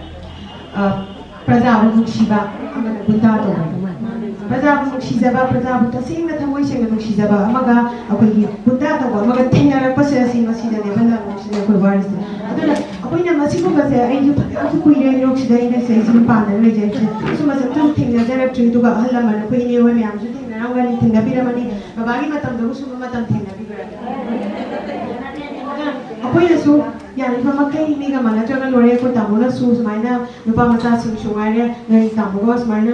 ꯑ, ꯄ꯭ꯔꯖꯥꯕꯨ ꯅꯨꯡꯁꯤꯕ, ꯑꯃꯅ ꯒꯨꯟꯗꯥ ꯇꯧꯕ꯫ ꯄ꯭ꯔꯖꯥꯕꯨ ꯅꯨꯡꯁꯤꯖꯕ, ꯄ꯭ꯔꯖꯥꯕꯨ ꯇꯁꯦꯡꯅ ꯊꯃꯣꯏ ꯁꯦꯡꯅ ꯅꯨꯡꯁꯤꯖꯕ ꯑꯃꯒ ꯑꯩꯈꯣꯏꯒꯤ ꯒꯨꯟꯗꯥ ꯇꯧꯕ ꯑꯃꯒ ꯊꯦꯡꯅꯔꯛꯄꯁꯦ, ꯑꯁꯤ ꯃꯁꯤꯗꯅꯦꯕ ꯂꯝꯗꯝꯁꯤꯗ ꯑꯩꯈꯣꯏ ꯋꯥꯔꯤꯁꯦ꯫ ꯑꯗꯨꯅ ꯑꯩꯈꯣꯏꯅ ꯃꯁꯤꯒꯨꯝꯕꯁꯦ ꯑꯩꯁꯨ ꯐꯅꯌꯥꯝꯁꯨ ꯀꯨꯏꯔꯦ ꯌꯨꯔꯣꯞꯁꯤꯗ ꯑꯩꯅ ꯁꯤꯗꯩꯁꯤꯗ ꯄꯥꯟꯗꯅ ꯂꯩꯖꯔꯤꯁꯦ꯫ ꯁꯨꯝꯕꯁꯦ ꯑꯝꯇꯁꯨ ꯊꯦꯡꯅꯖꯔꯛꯇ꯭ꯔꯤ꯫ ꯑꯗꯨꯒ ꯑꯍꯜ ꯂꯃꯟ ꯑꯩꯈꯣꯏ ꯏꯅꯦ ꯍꯣꯏ ꯃꯌꯥꯝꯁꯨ ꯊꯦꯡꯅꯔꯝꯒꯅꯤ, ꯊꯦꯡꯅꯕꯤꯔꯝꯃꯅꯤ꯫ ꯕꯕꯥꯒꯤ ꯃꯇꯝꯗꯕꯨ ꯁꯨꯝꯕ ꯃꯇꯝ ꯊꯦꯡꯅꯕꯤꯕ꯭ꯔꯥ? ꯑꯩꯈꯣꯏꯅꯁꯨ ꯌꯥꯔꯤꯕ ꯃꯈꯩ ꯃꯤꯒ ꯃꯥꯟꯅꯗ꯭ꯔꯒ ꯂꯣꯏꯔꯦ꯫ ꯑꯩꯈꯣꯏ ꯇꯥꯃꯣꯅꯁꯨ ꯁꯨꯃꯥꯏꯅ ꯅꯨꯄꯥ ꯃꯆꯥꯁꯤꯡꯁꯨ ꯉꯥꯏꯔꯦ, ꯅꯣꯏ ꯇꯥꯃꯣꯒ ꯁꯨꯃꯥꯏꯅ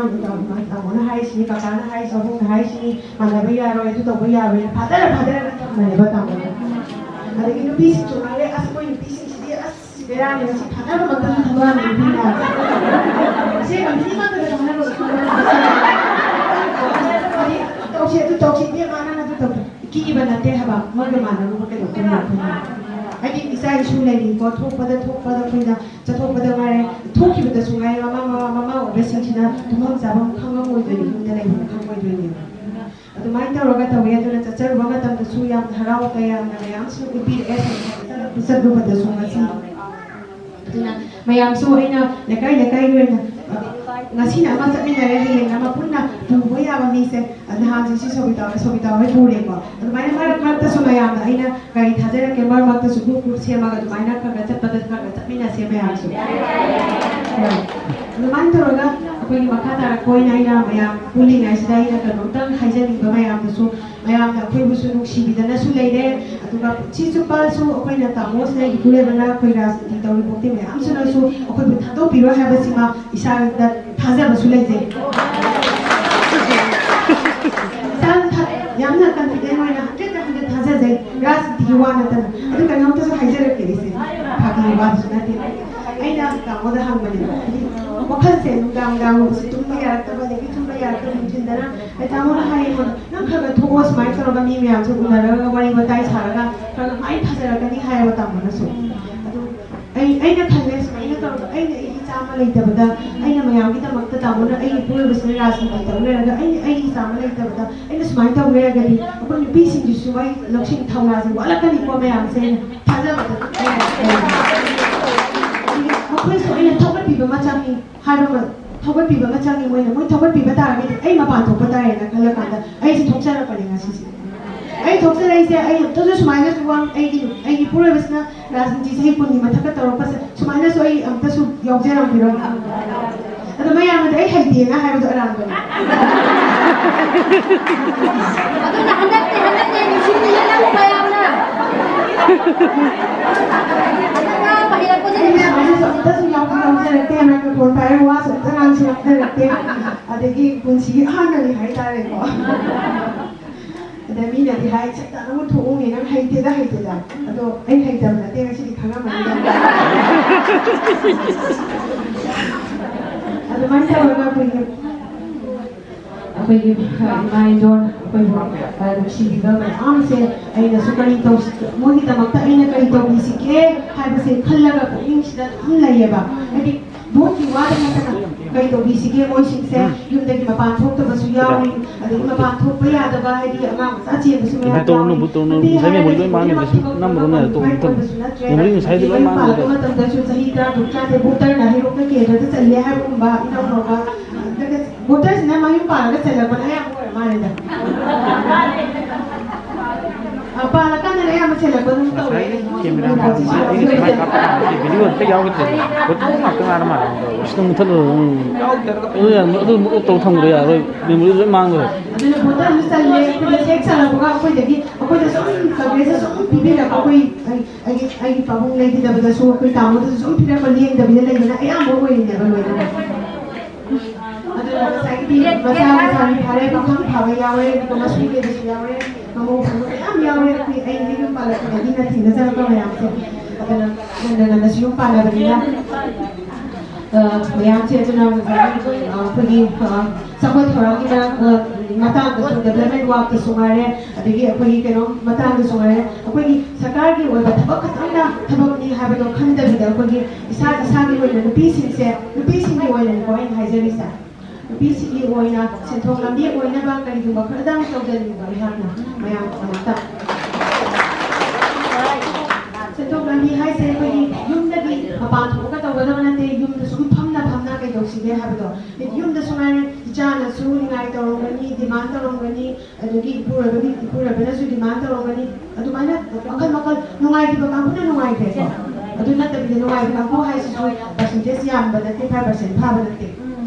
ꯇꯥꯃꯣꯅ ꯍꯥꯏꯔꯤꯁꯤꯅꯤ, ꯀꯀꯥꯅ ꯍꯥꯏꯔꯤꯁꯤꯅꯤ, ꯑꯍꯨꯝꯅ ꯍꯥꯏꯔꯤꯁꯤꯅꯤ, ꯃꯥꯟꯅꯕ ꯌꯥꯔꯣꯏ, ꯑꯗꯨ ꯇꯧꯕ ꯌꯥꯔꯣꯏꯅ ꯐꯥꯗꯔ ꯐꯥꯗꯔꯒ ꯊꯝꯕꯅꯦꯕ ꯇꯥꯃꯣꯅ꯫ ꯑꯗꯒꯤ ꯅꯨꯄꯤꯁꯤꯡꯁꯨ ꯉꯥꯏꯔꯦ, "ꯑꯁ, ꯃꯣꯏ ꯅꯨꯄꯤꯁꯤꯡꯁꯤꯗꯤ ꯑꯁ ꯕꯦꯔꯥꯅꯤ, ꯃꯁꯤ ꯐꯥꯗꯔ ꯃꯛꯇꯁꯨ ꯊꯝꯕ ꯉꯝꯗꯦ ꯅꯨꯄꯤꯅ꯫ ꯑꯁꯦꯡꯕ ꯃꯤ ꯉꯥꯛꯇꯗ ꯊꯝꯅꯕ ꯇꯧꯁꯦ, ꯑꯗꯨ ꯇꯧꯁꯦ, ꯏꯕꯦꯝꯃ, ꯅꯪ ꯑꯗꯨ ꯇꯧꯁꯦ"꯫ ꯀꯤꯕ ꯅꯠꯇꯦ ꯍꯥꯏꯕ, ꯃꯣꯏꯒ ꯃꯥꯟꯅꯔꯨꯕ ꯀꯩꯗꯧꯗꯣꯏꯅꯣ ꯑꯩꯈꯣꯏꯅ? ꯍꯥꯏꯗꯤ ꯏꯆꯥ ꯏꯁꯨ ꯂꯩꯔꯤꯀꯣ, ꯊꯣꯛꯄꯗ ꯊꯣꯛꯄꯗ ꯑꯩꯈꯣꯏꯅ ꯆꯠꯊꯣꯛꯄꯗ ꯉꯥꯏꯔꯦ, ꯊꯣꯛꯈꯤꯕꯗꯁꯨ ꯉꯥꯏꯔꯦ, ꯃꯃꯥ ꯃꯃꯥ ꯃꯃꯥ ꯑꯣꯏꯕꯁꯤꯡꯁꯤꯅ ꯇꯨꯝꯐꯝ ꯆꯥꯐꯝ ꯈꯪꯉꯝꯃꯣꯏꯗꯣꯏꯅꯤ, ꯌꯨꯝꯗ ꯂꯩꯐꯝ ꯈꯪꯉꯣꯏꯗꯣꯏꯅꯦꯕ꯫ ꯑꯗꯨꯃꯥꯏꯅ ꯇꯧꯔꯒ ꯇꯧꯋꯦ꯫ ꯑꯗꯨꯅ ꯆꯠꯆꯔꯨꯕ ꯃꯇꯝꯗꯁꯨ ꯌꯥꯝꯅ ꯍꯔꯥꯎ ꯇꯌꯥꯝꯅ ꯃꯌꯥꯝꯁꯨ ꯎꯠꯄꯤꯔꯛꯑꯦ꯫ ꯆꯠꯂꯨꯕꯗꯁꯨ ꯉꯁꯤ ꯑꯗꯨꯅ ꯃꯌꯥꯝꯁꯨ ꯑꯩꯅ ꯂꯩꯀꯥꯏ ꯂꯩꯀꯥꯏꯒꯤ ꯑꯣꯏꯅ, ꯑ, ꯉꯁꯤꯅ ꯑꯃ ꯆꯠꯃꯤꯟꯅꯔꯦ, ꯍꯌꯦꯡ ꯑꯃ ꯄꯨꯟꯅ ꯄꯨꯕ ꯌꯥꯕ ꯃꯤꯁꯦ, ꯑ, ꯅꯍꯥꯟꯁꯦ ꯁꯤ ꯁꯣꯕꯤꯇꯥ, ꯁꯣꯕꯤꯇꯥ ꯍꯣꯏ ꯄꯨꯔꯦꯀꯣ꯫ ꯑꯗꯨꯃꯥꯏꯅ ꯃꯔꯛ ꯃꯔꯛꯇꯁꯨ ꯃꯌꯥꯝꯗ ꯑꯩꯅ ꯒꯥꯔꯤ ꯊꯥꯖꯔꯛꯀꯦ, ꯃꯔꯛ ꯃꯔꯛꯇꯁꯨ group group ꯁꯦꯝꯃꯒ ꯑꯗꯨꯃꯥꯏꯅ ꯈꯔ ꯈꯔ ꯆꯠꯄꯗ ꯈꯔ ꯈꯔ ꯆꯠꯃꯤꯟꯅꯁꯦ ꯃꯌꯥꯝꯁꯨ꯫ ꯍꯣꯏ꯫ ꯑꯗꯨꯃꯥꯏꯅ ꯇꯧꯔꯒ ꯑꯩꯈꯣꯏꯒꯤ ꯃꯈꯥ ꯇꯥꯔꯛꯄ ꯑꯣꯏꯅ ꯑꯩꯅ ꯃꯌꯥꯝ ꯄꯨꯜꯂꯤꯉꯩꯁꯤꯗ ꯑꯩꯅ ꯀꯩꯅꯣꯝꯇꯪ ꯍꯥꯏꯖꯅꯤꯡꯕ ꯃꯌꯥꯝꯗꯁꯨ, ꯃꯌꯥꯝꯅ ꯑꯩꯈꯣꯏꯕꯨꯁꯨ ꯅꯨꯡꯁꯤꯕꯤꯗꯅꯁꯨ ꯂꯩꯔꯦ꯫ ꯑꯗꯨꯒ ꯄꯨꯟꯁꯤ ꯆꯨꯞꯄꯁꯨ ꯑꯩꯈꯣꯏꯅ ꯇꯥꯃꯣꯁꯤꯅ ꯏꯄꯨꯔꯣꯏꯕꯅ ꯑꯩꯈꯣꯏ ꯔꯥꯖꯅꯤꯇꯤ ꯇꯧꯔꯤ ꯄꯣꯛꯇꯤ ꯃꯌꯥꯝꯁꯤꯅꯁꯨ ꯑꯩꯈꯣꯏꯕꯨ ꯊꯥꯗꯣꯛꯄꯤꯔꯣꯏ ꯍꯥꯏꯕꯁꯤꯃ ꯏꯁꯥꯗ ꯊꯥꯖꯕꯁꯨ ꯂꯩꯖꯩ꯫ ꯏꯁꯥꯗ ꯊꯥ-, ꯌꯥꯝꯅ confident ꯑꯣꯏꯅ hundred ꯇ hundred ꯊꯥꯖꯖꯩ꯫ ꯔꯥꯖꯅꯤꯇꯤꯒꯤ ꯋꯥ ꯅꯠꯇꯅ꯫ ꯑꯗꯨ ꯀꯩꯅꯣꯝꯇꯁꯨ ꯍꯥꯏꯖꯔꯛꯀꯦ ꯏꯆꯦ꯫ ꯐꯥꯒꯤ ꯋꯥꯗꯨꯁꯨ ꯅꯠꯇꯦ꯫ ꯑꯩꯅ ꯇꯥꯃꯣꯗ ꯍꯪꯕꯅꯦꯕ꯫ ꯍꯥꯏꯗꯤ ꯋꯥꯈꯜꯁꯦ ꯅꯨꯡꯗꯥꯡ ꯅꯨꯡꯗꯥꯡꯒꯨꯝꯕꯁꯦ ꯇꯨꯝꯕ ꯌꯥꯔꯛꯇꯕ, ꯑꯗꯒꯤ ꯇꯨꯝꯕ ꯌꯥꯔꯛꯇꯕ ꯅꯨꯡꯊꯤꯟꯗꯅ ꯑꯩ ꯇꯥꯃꯣꯗ ꯍꯥꯏꯌꯦ, "ꯅꯪ ꯈꯔ ꯈꯔ ꯊꯣꯛꯑꯣ, ꯁꯨꯃꯥꯏꯅ ꯇꯧꯔꯒ ꯃꯤ ꯃꯌꯥꯝꯁꯦ ꯎꯅꯔꯒ ꯋꯥꯔꯤ ꯋꯥꯇꯥꯏ ꯁꯥꯔꯒ ꯈꯔ ꯈꯔ ꯃꯥꯏ ꯐꯖꯔꯛꯀꯅꯤ" ꯍꯥꯏꯌꯦꯕ ꯇꯥꯃꯣꯅꯁꯨ꯫ ꯑꯗꯨ ꯑꯩ, ꯑꯩꯅ ꯈꯜꯂꯦ, ꯁꯨꯃꯥꯏꯅ ꯇꯧꯔꯒ ꯑꯩꯅ ꯑꯩꯒꯤ ꯏꯆꯥ ꯑꯃ ꯂꯩꯇꯕꯗ, ꯑꯩꯅ ꯃꯌꯥꯝꯒꯤꯗꯃꯛꯇ ꯇꯥꯃꯣꯅ ꯑꯩꯒꯤ ꯄꯨꯔꯣꯏꯕꯁꯤꯅ ꯔꯥꯖꯅꯤꯇꯤ ꯇꯧ ꯂꯩꯔꯒ ꯑꯩꯅ ꯑꯩꯒꯤ ꯏꯆꯥ ꯑꯃ ꯂꯩꯇꯕꯗ ꯑꯩꯅ ꯁꯨꯃꯥꯏꯅ ꯇꯧ ꯂꯩꯔꯒꯗꯤ ꯑꯩꯈꯣꯏ ꯅꯨꯄꯤꯁꯤꯡꯒꯤꯁꯨ ꯃꯣꯏ ꯂꯧꯁꯤꯡ ꯊꯧꯅꯥꯁꯦ ꯋꯥꯠꯂꯛꯀꯅꯤꯀꯣ ꯃꯌꯥꯝꯁꯦ ꯊꯥꯖꯕꯗ ꯑꯗꯨꯝ ꯑꯩꯅ ꯂꯩ꯫ ꯑꯗꯒꯤ ꯃꯈꯣꯏꯁꯨ ꯑꯩꯅ ꯊꯧꯒꯠꯄꯤꯕ ꯑꯃ ꯆꯪꯉꯤ꯫ ꯍꯥꯏꯕ ꯑꯃ ꯊꯧꯒꯠꯄꯤꯕ ꯑꯃ ꯆꯪꯉꯤ꯫ ꯃꯣꯏꯅ, ꯃꯣꯏ ꯊꯧꯒꯠꯄꯤꯕ ꯇꯥꯔꯒꯗꯤ ꯑꯩ ꯃꯄꯥꯟ ꯊꯣꯛꯄ ꯇꯥꯔꯦꯅ ꯈꯜꯂꯀꯥꯟꯗ ꯑꯩꯁꯦ ꯊꯣꯛꯆꯔꯛꯄꯅꯦ ꯉꯁꯤꯁꯦ꯫ ꯑꯩ ꯊꯣꯛꯆꯔꯛꯏꯁꯦ, ꯑꯩ ꯑꯝꯇꯁꯨ ꯁꯨꯃꯥꯏꯅꯁꯨ ꯋꯥ, ꯑꯩꯒꯤ, ꯑꯩꯒꯤ ꯏꯄꯨꯔꯣꯏꯕꯁꯤꯅ ꯔꯥꯖꯅꯤꯇꯤ ꯆꯍꯤ ꯀꯨꯟꯒꯤ ꯃꯊꯛꯇ ꯇꯧꯔꯛꯄꯁꯦ, ꯁꯨꯃꯥꯏꯅꯁꯨ ꯑꯩ ꯑꯝꯇꯁꯨ ꯌꯥꯎꯖꯔꯝꯈꯤꯔꯣꯏ꯫ ꯑꯗꯣ ꯃꯌꯥꯝꯅꯗꯤ ꯑꯩ ꯍꯩꯇꯦꯅ ꯍꯥꯏꯕꯗꯣ ꯑꯔꯥꯟꯕꯅꯦ꯫ ꯑꯗꯨꯅ ꯍꯟꯗꯛꯇꯤ, ꯍꯟꯗꯛꯇꯤ ꯅꯨꯡꯁꯤꯕꯤꯌꯦ ꯅꯪ ꯃꯌꯥꯝꯅ꯫ ꯍꯟꯗꯛ ꯉꯥꯡꯕ ꯍꯩꯔꯛꯄꯁꯦ ꯑꯩ ꯃꯌꯥꯝ ꯑꯗꯨꯁꯨ ꯑꯝꯇꯁꯨ ꯌꯥꯎꯕ ꯉꯝꯖꯔꯛꯇꯦ꯫ ꯃꯥꯏꯀ꯭ꯔꯣꯐꯣꯟ ꯄꯥꯏꯔꯒ ꯋꯥꯁꯨ ꯑꯝꯇ ꯉꯥꯡꯁꯨ ꯉꯥꯡꯖꯔꯛꯇꯦ꯫ ꯑꯗꯒꯤ ꯄꯨꯟꯁꯤꯒꯤ ꯑꯍꯥꯟꯕꯅꯤ ꯍꯥꯏꯇꯥꯔꯦꯀꯣ꯫ ꯑꯗ ꯃꯤꯅꯗꯤ ꯍꯥꯏ, "ꯁꯛꯇ ꯑꯃ ꯊꯣꯛꯎꯅꯦ, ꯅꯪ ꯍꯩꯇꯦꯗ, ꯍꯩꯇꯦꯗ꯫" ꯑꯗꯣ ꯑꯩ ꯍꯩꯇꯕ ꯅꯠꯇꯦ, ꯉꯁꯤꯗꯤ ꯈꯪꯉꯝꯃꯅꯤꯗ꯫ ꯑꯗꯨꯃꯥꯏꯅ ꯇꯧꯔꯒ ꯑꯩꯈꯣꯏꯒꯤ, ꯑꯩꯈꯣꯏꯒꯤ, ꯑ, ꯏꯃꯥ ꯏꯟꯗꯣꯟ ꯑꯩꯈꯣꯏꯕꯨ, ꯑ, ꯅꯨꯡꯁꯤꯕꯤꯕ ꯃꯌꯥꯝꯁꯦ ꯑꯩꯅꯁꯨ ꯀꯔꯤ ꯇꯧꯁꯤ-, ꯃꯣꯏꯒꯤꯗꯃꯛꯇ ꯑꯩꯅ ꯀꯔꯤ ꯇꯧꯕꯤꯁꯤꯒꯦ ꯍꯥꯏꯕꯁꯦ ꯈꯜꯂꯒ ꯄꯨꯛꯅꯤꯡꯁꯤꯗ ꯑꯗꯨꯝ ꯂꯩꯌꯦꯕ꯫ ꯍꯥꯏꯗꯤ ꯚꯣꯠꯀꯤ ꯋꯥꯗ ꯅꯠꯇꯅ ꯀꯩ ꯇꯧꯕꯤꯁꯤꯒꯦ? ꯃꯣꯏꯁꯤꯡꯁꯦ ꯌꯨꯝꯗꯒꯤ ꯃꯄꯥꯟ ꯊꯣꯛꯇꯕꯁꯨ ꯌꯥꯎꯔꯤ, ꯑꯗꯒꯤ ꯃꯄꯥꯟ ꯊꯣꯛꯄ ꯌꯥꯗꯕ, ꯍꯥꯏꯗꯤ ꯑꯉꯥꯡ ꯃꯆꯥ ꯆꯦꯟꯕꯁꯨ ꯃꯌꯥꯝ ꯇꯧꯔꯨꯅꯨ, ꯌꯥꯎꯔꯤ꯫ ꯕꯨ ꯇꯧꯔꯨꯅꯨ, ꯅꯨꯄꯤ ꯉꯁꯥꯏ ꯍꯥꯏꯔꯒꯗꯤ memory ꯂꯣꯏ ꯃꯥꯡꯈ꯭ꯔꯦ꯫ ꯂꯣꯏꯅꯃꯛ ꯊꯕꯛ ꯅꯝꯕꯔꯣ ꯇꯧꯕ ꯃꯌꯥꯝ ꯉꯝꯕ ꯇꯧꯔꯨꯅꯨ, ꯍꯥꯏꯕ ꯇꯧꯔꯨꯅꯨ꯫ ꯑꯣꯏꯕꯁꯨ ꯅꯠꯇ꯭ꯔꯦ꯫ Memory ꯉꯁꯥꯏꯗꯤ ꯑꯗꯒꯤ ꯂꯣꯏ ꯃꯌꯨꯝ ꯃꯥꯡꯈ꯭ꯔꯦ꯫ ꯄꯥꯜꯂꯛꯄ ꯃꯇꯝꯗꯁꯨ ꯆꯍꯤ ꯇꯔꯥ ꯇꯔꯨꯛ, ꯇꯔꯥ ꯇꯔꯦꯠ ꯚꯣꯇꯔꯅ ꯍꯩꯔꯣꯛꯇ ꯀꯦꯟꯗ꯭ꯔꯗ ꯆꯜꯂꯦ ꯍꯥꯏꯕꯒꯨꯝꯕ, ꯏꯅꯧ ꯅꯧꯕ, ꯑꯗꯨꯒ ꯚꯣꯇꯔꯁꯤꯅ ꯃꯌꯨꯝ ꯄꯥꯜꯂꯒ ꯆꯜꯂꯛꯄꯅ ꯑꯌꯥꯝꯕ ꯑꯣꯏꯔ ꯃꯥꯜꯂꯦꯗ꯫ ꯑ, ꯄꯥꯜꯂꯀꯥꯟꯗꯅ ꯑꯌꯥꯝꯕ ꯆꯜꯂꯛꯄ ꯑꯗꯨꯝ ꯇꯧꯋꯦ꯫ ꯉꯁꯥꯏꯒꯤ ꯀꯦꯃꯦꯔꯥ ꯃꯥꯡꯕ, ꯑꯩꯅ ꯁꯨꯃꯥꯏꯅ ꯀꯥꯞꯄ ꯀꯥꯟꯗ ꯁꯤ ꯚꯤꯗꯤꯑꯣ ꯑꯝꯇ ꯌꯥꯎꯈꯤꯗ꯭ꯔꯦ꯫ ꯚꯣꯇꯔ ꯉꯥꯛꯇ ꯉꯥꯏꯔ ꯃꯥꯜꯂꯦ꯫ ꯑꯁ, ꯅꯪ ꯃꯨꯊꯠꯂꯣ, ꯅꯪ꯫ ꯑꯗꯨ ꯌꯥꯝ-, ꯑꯗꯨ ꯑꯃꯨꯛ off ꯇꯧ ꯊꯝꯈ꯭ꯔꯦ, ꯌꯥꯔꯣꯏ꯫ Memory ꯂꯣꯏ ꯃꯥꯡꯈ꯭ꯔꯦ꯫ ꯑꯗꯨꯅ ꯚꯣꯇꯔꯁꯨ ꯆꯜꯂꯦ, ꯑꯩꯈꯣꯏꯗ ꯍꯦꯛ ꯆꯜꯂꯛꯄꯒ ꯑꯩꯈꯣꯏꯗꯒꯤ, ꯑꯩꯈꯣꯏꯗ ꯁꯨꯝ ꯀꯪꯒ꯭ꯔꯦꯁꯅ ꯁꯨꯝ ꯄꯤꯕꯤꯔꯛꯄ ꯑꯩꯈꯣꯏ, ꯑꯩ, ꯑꯩꯒꯤ, ꯑꯩꯒꯤ ꯄꯥꯕꯨꯡ ꯂꯩꯈꯤꯗꯕꯗꯁꯨ ꯑꯩꯈꯣꯏ ꯇꯥꯃꯣꯗꯁꯨ ꯁꯨꯝ ꯄꯤꯔꯛꯄ ꯂꯦꯡꯗꯕꯤꯗ ꯂꯩꯕꯅ ꯑꯌꯥꯝꯕ ꯑꯣꯏꯔꯤꯅꯦꯕ ꯂꯣꯏꯅꯃꯛ꯫ ꯑꯗꯨꯅ ꯉꯁꯥꯏꯒꯤꯗꯤ ꯃꯆꯥ ꯃꯆꯥ ꯐꯥꯔꯦ, ꯄꯥꯈꯪ ꯐꯥꯕ ꯌꯥꯎꯔꯦ, ꯑꯗꯨꯒ ꯃꯁꯨ ꯂꯩꯕꯁꯨ ꯌꯥꯎꯔꯦ, ꯃꯃꯧ ꯐꯥꯕ ꯃꯌꯥꯝ ꯌꯥꯎꯔꯦ꯫ ꯑꯩꯈꯣꯏ, ꯑꯩ ꯍꯦꯛ ꯌꯨꯝ ꯄꯥꯜꯂꯛꯄꯗꯒꯤꯅ ꯊꯦꯡꯅꯖꯔꯛꯄ ꯃꯌꯥꯝꯁꯦ꯫ ꯑꯗꯨꯅ ꯉꯟꯅ ꯉꯟꯅꯁꯨ ꯌꯨꯝ ꯄꯥꯜꯂꯕꯅꯤꯅ, ꯑ, ꯃꯌꯥꯝꯁꯦ ꯑꯗꯨꯅ ꯉꯁꯥꯏꯒꯤ, ꯑ, ꯑꯩꯈꯣꯏꯒꯤ, ꯑ, ꯆꯥꯎꯈꯠ ꯊꯧꯔꯥꯡꯒꯤꯗ, ꯑ, ꯃꯇꯥꯡꯗꯁꯨ, development workꯇꯁꯨ ꯉꯥꯏꯔꯦ, ꯑꯗꯒꯤ ꯑꯩꯈꯣꯏꯒꯤ ꯀꯩꯅꯣ ꯃꯇꯥꯡꯗꯁꯨ ꯉꯥꯏꯔꯦ, ꯑꯩꯈꯣꯏꯒꯤ ꯁꯔꯀꯥꯔꯒꯤ ꯑꯣꯏꯕ ꯊꯕꯛ ꯈꯛꯇꯪꯅ ꯊꯕꯛꯅꯤ ꯍꯥꯏꯕꯗꯣ ꯈꯟꯗꯕꯤꯗ, ꯑꯩꯈꯣꯏꯒꯤ ꯏꯁꯥ ꯏꯁꯥꯒꯤ ꯑꯣꯏꯅ ꯅꯨꯄꯤꯁꯤꯡꯁꯦ, ꯅꯨꯄꯤꯁꯤꯡꯒꯤ ꯑꯣꯏꯅꯅꯤꯀꯣ ꯑꯩꯅ ꯍꯥꯏꯖꯔꯤꯁꯦ, ꯅꯨꯄꯤꯁꯤꯡꯒꯤ ꯑꯣꯏꯅ ꯁꯦꯟꯊꯣꯛ ꯂꯝꯕꯤ ꯑꯣꯏꯅꯕ ꯀꯔꯤꯒꯨꯝꯕ ꯈꯔꯗꯪ ꯇꯧꯖꯅꯤꯡꯕ ꯑꯩꯍꯥꯛꯅ ꯃꯌꯥꯝꯒꯤꯗꯃꯛꯇ꯫ ꯁꯦꯟꯊꯣꯛ ꯂꯝꯕꯤ ꯍꯥꯏꯁꯦ ꯑꯩꯈꯣꯏꯒꯤ ꯌꯨꯝꯗꯒꯤ ꯃꯄꯥꯟ ꯊꯣꯛꯑꯒ ꯇꯧꯒꯗꯕ ꯅꯠꯇꯦ꯫ ꯌꯨꯝꯗ ꯁꯨꯝ ꯐꯝꯅ ꯐꯝꯅ ꯀꯩꯗꯧꯁꯤꯒꯦ ꯍꯥꯏꯕꯗꯣ, ꯌꯨꯝꯗꯁꯨ ꯉꯥꯏꯔꯦ, ꯏꯆꯥꯅꯁꯨ ꯅꯤꯡꯉꯥꯏ ꯇꯧꯔꯝꯒꯅꯤ, ꯗꯤꯃꯥꯟ ꯇꯧꯔꯝꯒꯅꯤ, ꯑꯗꯒꯤ ꯏꯄꯨꯔꯣꯏꯕꯒꯤ ꯏꯄꯨꯔꯣꯏꯕꯅꯁꯨ ꯗꯤꯃꯥꯟ ꯇꯧꯔꯝꯒꯅꯤ꯫ ꯑꯗꯨꯃꯥꯏꯅ ꯃꯈꯜ ꯃꯈꯜ, ꯅꯨꯡꯉꯥꯏꯈꯤꯕ ꯀꯥꯡꯕꯨꯅ ꯅꯨꯡꯉꯥꯏꯈ꯭ꯔꯦꯀꯣ꯫ ꯑꯗꯨ ꯅꯠꯇꯕꯤꯗ ꯅꯨꯡꯉꯥꯏꯕ ꯀꯥꯡꯕꯨ ꯍꯥꯏꯁꯤꯁꯨ ꯄꯥꯔꯁꯦꯟꯇꯦꯖ ꯌꯥꯝꯕ ꯅꯠꯇꯦ, ꯐꯥꯏꯚ ꯄꯥꯔꯁꯦꯟ ꯐꯥꯕ ꯅꯠꯇꯦ꯫